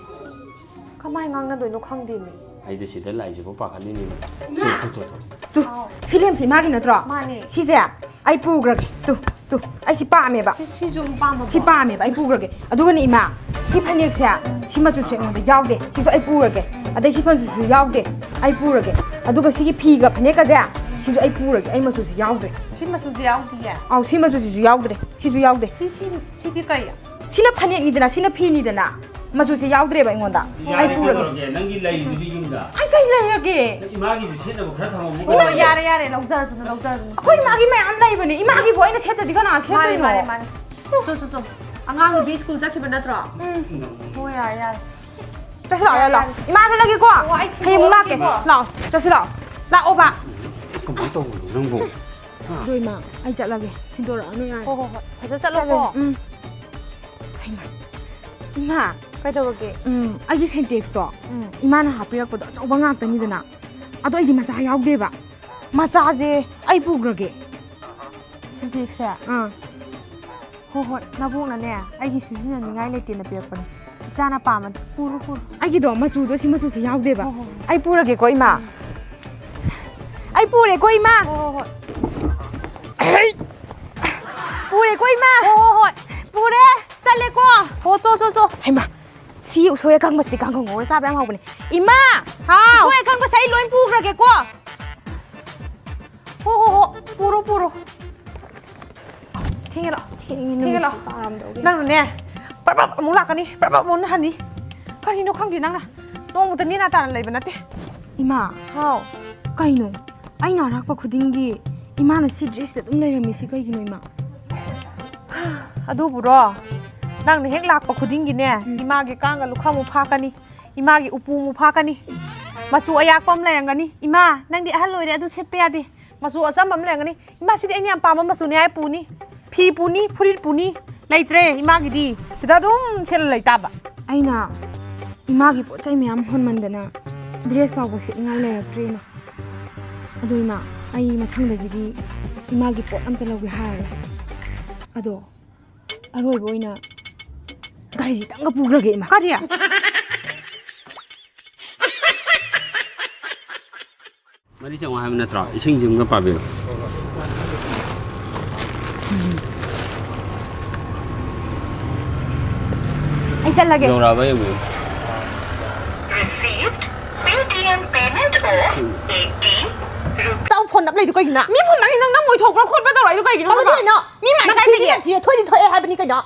ꯀꯃꯥꯏ ꯉꯥꯡꯅꯗꯣꯏꯅꯣ ꯈꯪꯗꯦꯃꯤ꯫ ꯑꯩꯗꯤ ꯁꯤꯗ ꯂꯥꯛꯏꯁꯤꯕꯨ ꯄꯥꯈꯠꯂꯤꯅꯦꯃꯤ꯫ ꯏꯃꯥ! ꯇꯨ, ꯇꯨ, ꯇꯨ, ꯇꯨ꯫ ꯇꯨ, ꯍꯥꯎ꯫ ꯁꯤ ꯂꯦꯝꯁꯦ ꯏꯃꯥꯒꯤ ꯅꯠꯇ꯭ꯔꯣ? ꯃꯥꯅꯦ꯫ ꯁꯤꯁꯦ ꯑꯩ ꯄꯨꯈ꯭ꯔꯒꯦ꯫ Two, two. ꯑꯩ ꯁꯤ ꯄꯥꯝꯃꯦꯕ꯫ ꯁꯤ, ꯁꯤꯁꯨ ꯑꯃꯨꯛ ꯄꯥꯝꯃꯕꯣ? ꯁꯤ ꯄꯥꯝꯃꯦꯕ, ꯑꯩ ꯄꯨꯈ꯭ꯔꯒꯦ꯫ ꯑꯗꯨꯒꯅꯦ ꯏꯃꯥ, ꯁꯤ ꯐꯅꯦꯛꯁꯦ, ꯁꯤ ꯃꯆꯨꯁꯦ ꯑꯩꯉꯣꯟꯗ ꯌꯥꯎꯗꯦ꯫ ꯁꯤꯁꯨ ꯑꯩ ꯄꯨꯈ꯭ꯔꯒꯦ꯫ ꯑꯗꯩ ꯁꯤ ꯐꯅꯦꯛꯁꯤꯁꯨ ꯌꯥꯎꯗꯦ꯫ ꯑꯩ ꯄꯨꯔꯒꯦ꯫ ꯑꯗꯨꯒ ꯁꯤꯒꯤ ꯐꯤꯒ ꯐꯅꯦꯛꯀꯁꯦ, ꯁꯤꯁꯨ ꯑꯩ ꯄꯨꯔꯒꯦ꯫ ꯑꯩ ꯃꯆꯨꯁꯦ ꯌꯥꯎꯗ꯭ꯔꯦ꯫ ꯁꯤ ꯃꯆꯨꯁꯦ ꯌꯥꯎꯗꯤꯌꯦ? ꯑꯥꯎ, ꯁꯤ ꯃꯆꯨꯁꯤꯁꯨ ꯌꯥꯎꯗ꯭ꯔꯦ꯫ ꯁꯤꯁꯨ ꯌꯥꯎꯗꯦ꯫ ꯁꯤ, ꯁꯤ, ꯁꯤꯗꯤ ꯀꯩ? ꯁꯤꯅ ꯐꯅꯦꯛꯅꯤꯗꯅ, ꯁꯤꯅ ꯐꯤꯅꯤꯗꯅ, ꯃꯆꯨꯁꯦ ꯌꯥꯎꯗ꯭ꯔꯦꯕ ꯑꯩꯉꯣꯟꯗ꯫ ꯑꯩ ꯌꯥꯔꯦ, ꯄꯨꯔꯒꯦ꯫ ꯀꯩꯗꯧꯔꯒꯦ? ꯅꯪꯒꯤ ꯂꯩꯗꯨꯗꯤ ꯌꯨꯝꯗ꯫ ꯑꯩ ꯀꯩ ꯂꯩꯔꯒꯦ? ꯏꯃꯥꯒꯤꯁꯨ ꯁꯦꯠꯅꯕ ꯈꯔ ꯊꯝꯃꯝꯃꯨ ꯑꯣ, ꯀꯩꯗꯧꯔꯒꯦ? ꯌꯥꯔꯦ, ꯌꯥꯔꯦ, ꯂꯧꯖꯔꯁꯅꯨ, ꯂꯧꯖꯔꯁꯅꯨ꯫ ꯑꯩꯈꯣꯏ ꯏꯃꯥꯒꯤ ꯃꯌꯥꯝ ꯂꯩꯕꯅꯦ꯫ ꯏꯃꯥꯒꯤꯕꯨ ꯑꯩꯅ ꯁꯦꯠꯇ꯭ꯔꯗꯤ ꯀꯅꯥ ꯃꯥꯅꯦ, ꯁꯦꯠꯇꯣꯏꯅꯣ? ꯃꯥꯅꯦ, ꯃꯥꯅꯦ꯫ ꯆꯣ, ꯆꯣ, ꯆꯣ꯫ ꯑꯉꯥꯡ ꯅꯨꯄꯤ ꯁ꯭ꯀꯨꯜ ꯆꯠꯈꯤꯕ ꯅꯠꯇ꯭ꯔꯣ? ꯎꯝ꯫ ꯍꯣ, ꯌꯥꯔꯦ, ꯌꯥꯔꯦ꯫ ꯆꯠꯁꯤ ꯂꯥꯛꯑꯣ, ꯌꯥꯔꯦ, ꯂꯥꯛꯑꯣ꯫ ꯏꯃꯥꯗ ꯂꯒꯦꯀꯣ꯫ ꯑꯣ, ꯑꯩ ꯍꯌꯦꯡ ꯑꯃꯨꯛ ꯂꯥꯛꯀꯦ꯫ ꯊꯤꯟꯗꯣꯔꯛꯑꯒꯦꯀꯣ꯫ ꯂꯥꯛꯑꯣ, ꯆꯠꯁꯤ ꯂꯥꯛꯑꯣ꯫ ꯂꯥꯛꯑꯣꯕ꯫ ꯀꯃꯥꯏꯅ ꯇꯧꯕꯅꯣ ꯅꯪꯕꯨ? ꯍꯥ? ꯑꯗꯣ ꯏꯃꯥ, ꯑꯩ ꯆꯠꯂꯒꯦ꯫ ꯊꯤꯟꯗꯣꯔꯛꯑꯅꯨ ꯌꯥꯔꯦ꯫ ꯍꯣ, ꯍꯣ, ꯍꯣꯏ꯫ ꯐꯖ ꯆꯠꯂꯣꯀꯣ꯫ ꯆꯠꯂꯒꯦ꯫ ꯎꯝ꯫ ꯍꯩꯃꯥ꯫ ꯏꯃꯥ꯫ ꯀꯩꯗꯧꯔꯒꯦ? ꯎꯝ, ꯑꯩꯒꯤ ꯁꯦꯟꯇꯦꯛꯁꯇꯣ ꯎꯝ꯫ ꯏꯃꯥꯅ ꯍꯥꯞꯄꯤꯔꯛꯄꯗꯣ ꯑꯆꯧꯕ ꯉꯥꯛꯇꯅꯤꯗꯅ꯫ ꯑꯗꯣ ꯑꯩꯗꯤ ꯃꯆꯥ ꯌꯥꯎꯗꯦꯕ꯫ ꯃꯆꯥꯁꯦ ꯑꯩ ꯄꯨꯈ꯭ꯔꯒꯦ꯫ ꯁꯦꯟꯇꯦꯛꯁꯁꯦ? ꯑꯥ꯫ ꯍꯣꯏ, ꯍꯣꯏ, ꯅꯕꯣꯛꯅꯅꯦ, ꯑꯩꯒꯤ ꯁꯤꯖꯤꯟꯅꯅꯤꯡꯉꯥꯏ ꯂꯩꯇꯦꯅ ꯄꯤꯔꯛꯄꯅꯦ꯫ ꯏꯆꯥꯅ ꯄꯥꯝꯃꯗꯤ ꯄꯨꯔꯣ, ꯄꯨꯔꯣ꯫ ꯑꯩꯒꯤꯗꯣ ꯃꯆꯨꯗꯣ ꯁꯤ ꯃꯆꯨꯁꯦ ꯌꯥꯎꯗꯦꯕ꯫ ꯍꯣꯏ, ꯍꯣꯏ, ꯍꯣꯏ꯫ ꯑꯩ ꯄꯨꯔꯒꯦꯀꯣ, ꯏꯃꯥ꯫ ꯎꯝ꯫ ꯑꯩ ꯄꯨꯔꯦꯀꯣ, ꯏꯃꯥ꯫ ꯍꯣꯏ, ꯍꯣꯏ, ꯍꯣꯏ꯫ ꯄꯨꯔꯦꯀꯣ, ꯏꯃꯥ꯫ ꯍꯣꯏ, ꯍꯣꯏ, ꯍꯣꯏ꯫ ꯄꯨꯔꯦ꯫ ꯆꯠꯂꯦꯀꯣ꯫ ꯍꯣ, ꯆꯣ, ꯆꯣ, ꯆꯣ꯫ ꯍꯩꯃꯥ, ꯁꯤ ꯎꯁꯣꯏ ꯑꯀꯪꯕꯁꯤꯗꯤ ꯀꯥꯡꯍꯧ ꯉꯧꯔ ꯆꯥꯕ ꯌꯥꯝ ꯍꯥꯎꯕꯅꯦ꯫ ꯏꯃꯥ! ꯍꯥꯎ꯫ ꯎꯁꯣꯏ ꯑꯀꯪꯕꯁꯦ ꯑꯩ ꯂꯣꯏ ꯄꯨꯈ꯭ꯔꯒꯦꯀꯣ꯫ ꯍꯣ, ꯍꯣ, ꯍꯣ꯫ ꯄꯨꯔꯣ, ꯄꯨꯔꯣ꯫ ꯊꯦꯡꯉꯦ ꯂꯥꯛꯑꯣ꯫ ꯊꯦꯡꯉꯦ ꯊꯦꯡꯉꯦ ꯂꯥꯛꯑꯣ꯫ ꯅꯨꯃꯤꯠꯁꯨ ꯇꯥꯔꯝꯗꯧꯔꯦ꯫ ꯅꯪꯅꯅꯦ, ꯄ꯭ꯔꯞ ꯄ꯭ꯔꯞ ꯑꯃꯨꯛ ꯂꯥꯛꯀꯅꯤ, ꯄ꯭ꯔꯞ ꯄ꯭ꯔꯞ ꯑꯃꯨꯛ ꯍꯟꯅꯤ꯫ ꯀꯔꯤꯅꯣ ꯈꯪꯗꯦ ꯅꯪꯅ꯫ ꯅꯣꯡꯃꯇ ꯅꯦꯅꯥ ꯇꯥꯅ ꯂꯩꯕ ꯅꯠꯇꯦ꯫ ꯏꯃꯥ꯫ ꯍꯥꯎ꯫ ꯀꯩꯅꯣ? ꯑꯩꯅ ꯑꯔꯥꯛꯄ ꯈꯨꯗꯤꯡꯒꯤ ꯏꯃꯥꯅ ꯁꯤ ꯗ꯭ꯔꯦꯁꯇ ꯑꯗꯨꯝ ꯂꯩꯔꯝꯃꯤꯁꯤ ꯀꯩꯒꯤꯅꯣ, ꯏꯃꯥ? ꯑꯗꯨꯕꯨꯔꯣ, ꯅꯪꯅ ꯍꯦꯛ ꯂꯥꯛꯄ ꯈꯨꯗꯤꯡꯒꯤꯅꯦ, ꯎꯝ꯫ ꯏꯃꯥꯒꯤ ꯀꯥꯡꯒ ꯂꯨꯈꯝ ꯑꯃꯨꯛ ꯐꯥꯛꯀꯅꯤ, ꯏꯃꯥꯒꯤ ꯎꯄꯨ ꯑꯃꯨꯛ ꯐꯥꯛꯀꯅꯤ, ꯃꯆꯨ ꯑꯌꯥꯛꯄ ꯑꯃ ꯂꯩꯔꯝꯒꯅꯤ꯫ "ꯏꯃꯥ, ꯅꯪꯗꯤ ꯑꯍꯜ ꯑꯣꯏꯔꯦ, ꯑꯗꯨ ꯁꯦꯠꯄ ꯌꯥꯗꯦ꯫ ꯃꯆꯨ ꯑꯆꯝꯕ ꯑꯃ ꯂꯩꯔꯝꯒꯅꯤ꯫ ꯏꯃꯥ, ꯁꯤꯗꯤ ꯑꯩꯅ ꯌꯥꯝ ꯄꯥꯝꯕ ꯃꯆꯨꯅꯦ" ꯍꯥꯏ ꯄꯨꯅꯤ꯫ ꯐꯤ ꯄꯨꯅꯤ, ꯐꯨꯔꯤꯠ ꯄꯨꯅꯤ, ꯂꯩꯇ꯭ꯔꯦ ꯏꯃꯥꯒꯤꯗꯤ꯫ ꯁꯤꯗ ꯑꯗꯨꯝ ꯁꯦꯠꯂ ꯂꯩꯇꯥꯕ꯫ ꯑꯩꯅ ꯏꯃꯥꯒꯤ ꯄꯣꯠ ꯆꯩ ꯃꯌꯥꯝ ꯍꯣꯟꯃꯟꯗꯅ ꯗ꯭ꯔꯦꯁ ꯐꯥꯎꯕ ꯁꯦꯠꯅꯤꯡꯉꯥꯏ ꯂꯩꯔꯛꯇ꯭ꯔꯦ, ꯏꯃꯥ꯫ ꯑꯗꯣ ꯏꯃꯥ, ꯑꯩ ꯃꯊꯪꯗꯒꯤꯗꯤ ꯏꯃꯥꯒꯤ ꯄꯣꯠ ꯑꯝꯇ ꯂꯧꯒꯦ ꯍꯥꯏꯔꯔꯣꯏ꯫ ꯑꯗꯣ ꯑꯔꯣꯏꯕ ꯑꯣꯏꯅ ꯒꯥꯔꯤꯁꯤꯇꯪꯒ ꯄꯨꯈ꯭ꯔꯒꯦ, ꯏꯃꯥ꯫ ꯀꯔꯤ? ꯃꯔꯤ ꯆꯥꯝꯃꯉꯥ ꯍꯥꯏꯕ ꯅꯠꯇ꯭ꯔꯣ? ꯏꯁꯤꯡꯁꯤ ꯑꯃꯒ ꯄꯥꯕꯤꯔꯣ꯫ ꯑꯩ ꯆꯠꯂꯒꯦ꯫ ꯌꯧꯔꯛꯑꯕ ꯌꯦꯡꯕꯤꯌꯨ꯫ Received Paytm payment of eighty rupees. ꯇꯧ, ꯐꯣꯟ ꯅꯞ ꯂꯩꯗꯨ ꯀꯩꯒꯤꯅꯣ? ꯃꯤ ꯐꯣꯟ ꯅꯞꯄꯤ ꯅꯪ ꯅꯝꯃꯣꯏ ꯊꯣꯛꯄ꯭ꯔꯥ ꯈꯣꯠꯄ꯭ꯔꯥ ꯇꯧꯔꯛꯏꯗꯨ ꯀꯩꯒꯤꯅꯣ? ꯇꯧꯗꯣꯏꯅꯣ? ꯃꯤ ꯃꯥꯏ ꯅꯪ ꯀꯥꯏ ꯊꯤꯗꯤ ꯆꯠꯒꯦ? ꯅꯪ ꯊꯤꯔꯦ, ꯊꯣꯏꯗꯤ ꯊꯣꯛꯑꯦ ꯍꯥꯏꯕꯅꯤ ꯀꯩꯅꯣ?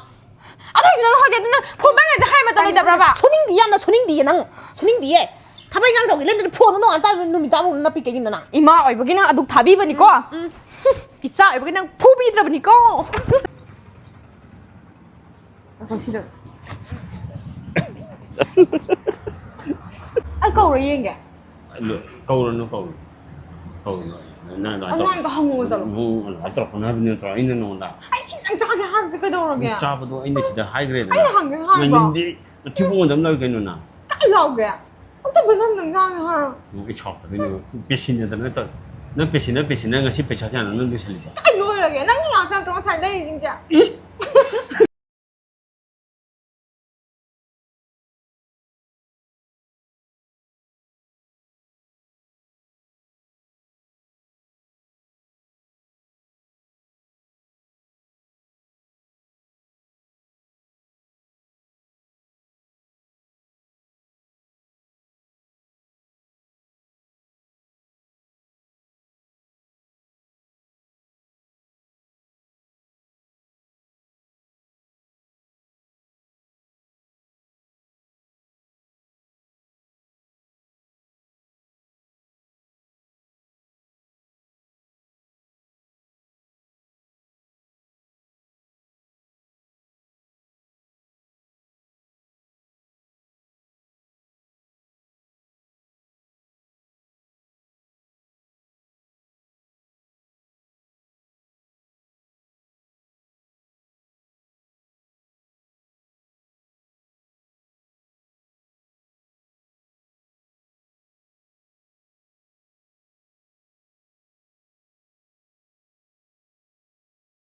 ꯑꯗꯨꯏꯁꯨ ꯅꯪ ꯍꯧꯖꯤꯛ ꯑꯗꯨꯅ ꯐꯣꯟ ꯄꯥꯏꯉꯩꯗ ꯍꯥꯏ ꯃꯇꯝ ꯂꯩꯇꯕ꯭ꯔꯕ? ꯁꯨꯅꯤꯡꯗꯤꯌꯦ, ꯌꯥꯝꯅ ꯁꯨꯅꯤꯡꯗꯤꯌꯦ ꯅꯪ꯫ ꯁꯨꯅꯤꯡꯗꯤꯌꯦ꯫ ꯊꯕꯛ ꯏꯪꯈꯥꯡ ꯇꯧꯒꯦ ꯂꯩꯇ꯭ꯔꯗꯤ ꯐꯣꯟꯗꯣ ꯅꯣꯡꯉꯥꯟ ꯇꯥꯕ ꯅꯨꯃꯤꯠ ꯇꯥꯕ ꯅꯞꯄꯤ ꯀꯩꯒꯤꯅꯣ ꯅꯪ? ꯏꯃꯥ ꯑꯣꯏꯕꯒꯤ ꯅꯪ ꯑꯗꯨꯛ ꯊꯥꯕꯤꯕꯅꯤꯀꯣ꯫ ꯎꯝ꯫ ꯏꯆꯥ ꯑꯣꯏꯕꯒꯤ ꯅꯪ ꯐꯨꯕꯤꯗ꯭ꯔꯕꯅꯤꯀꯣ꯫ ꯁꯤꯗ꯫ ꯑꯩ ꯀꯧꯔ ꯌꯦꯡꯒꯦ꯫ ꯂꯣꯏ-, ꯀꯧꯔꯨꯅꯨ, ꯀꯧꯔꯨꯅꯨ꯫ ꯀꯧꯔꯨꯅꯨ꯫ ꯅꯪ ꯑꯗꯨꯃꯥꯏꯅ ꯑꯗꯨꯃꯥꯏꯅ ꯇꯧ-, ꯇꯧꯍꯪꯉꯨ ꯆꯠꯂꯣ꯫ ꯅꯪ ꯑꯗꯨꯃꯥꯏꯅ ꯇꯧꯔꯛꯀꯅꯨ ꯍꯥꯏꯕ ꯅꯠꯇ꯭ꯔꯣ ꯑꯩꯅ ꯅꯉꯣꯟꯗ? ꯑꯩ ꯁꯤ ꯅꯪ ꯆꯥꯒꯦ ꯍꯥꯏꯕꯁꯦ ꯀꯩꯗꯧꯔꯒꯦ? ꯆꯥꯕꯗꯣ ꯑꯩꯅ ꯁꯤꯗ ꯍꯥꯏꯈ꯭ꯔꯦꯗꯅ꯫ ꯑꯩꯅ ꯍꯪꯒꯦ ꯍꯥꯏꯕ꯭ꯔꯣ? ꯃꯅꯤꯟꯗꯤ ꯃꯊꯤꯕꯣꯡ ꯑꯗꯨꯝ ꯂꯧꯏ ꯀꯩꯅꯣ ꯅꯪ? ꯀꯥꯏ ꯂꯥꯎꯒꯦ? ꯑꯝꯇ ꯄꯩꯁꯥ ꯑꯝꯇꯪ ꯆꯥꯒꯦ ꯍꯥꯏꯔꯣ꯫ ꯎꯝ, ꯑꯩ ꯁꯥꯎꯔꯛꯀꯗꯣꯏꯅꯦ꯫ ꯄꯦꯁꯤꯟ ꯅꯠꯇ꯭ꯔ ꯅꯠꯇ꯭ꯔ-, ꯅꯪ ꯄꯦꯁꯤꯟ, ꯅꯪ ꯄꯦꯁꯤꯟ, ꯅꯪ ꯉꯁꯤ ꯄꯩꯁꯥ ꯀꯌꯥꯅꯣ ꯅꯪ ꯂꯣꯏꯁꯜꯂꯤꯗꯣ? ꯀꯥꯏ ꯂꯣꯏꯔꯒꯦ? ꯅꯪꯒꯤ ꯉꯥꯛꯇ ꯅꯠꯇ꯭ꯔꯣ ꯉꯁꯥꯏ ꯂꯩꯔꯤꯁꯤꯡꯁꯦ? ꯏ!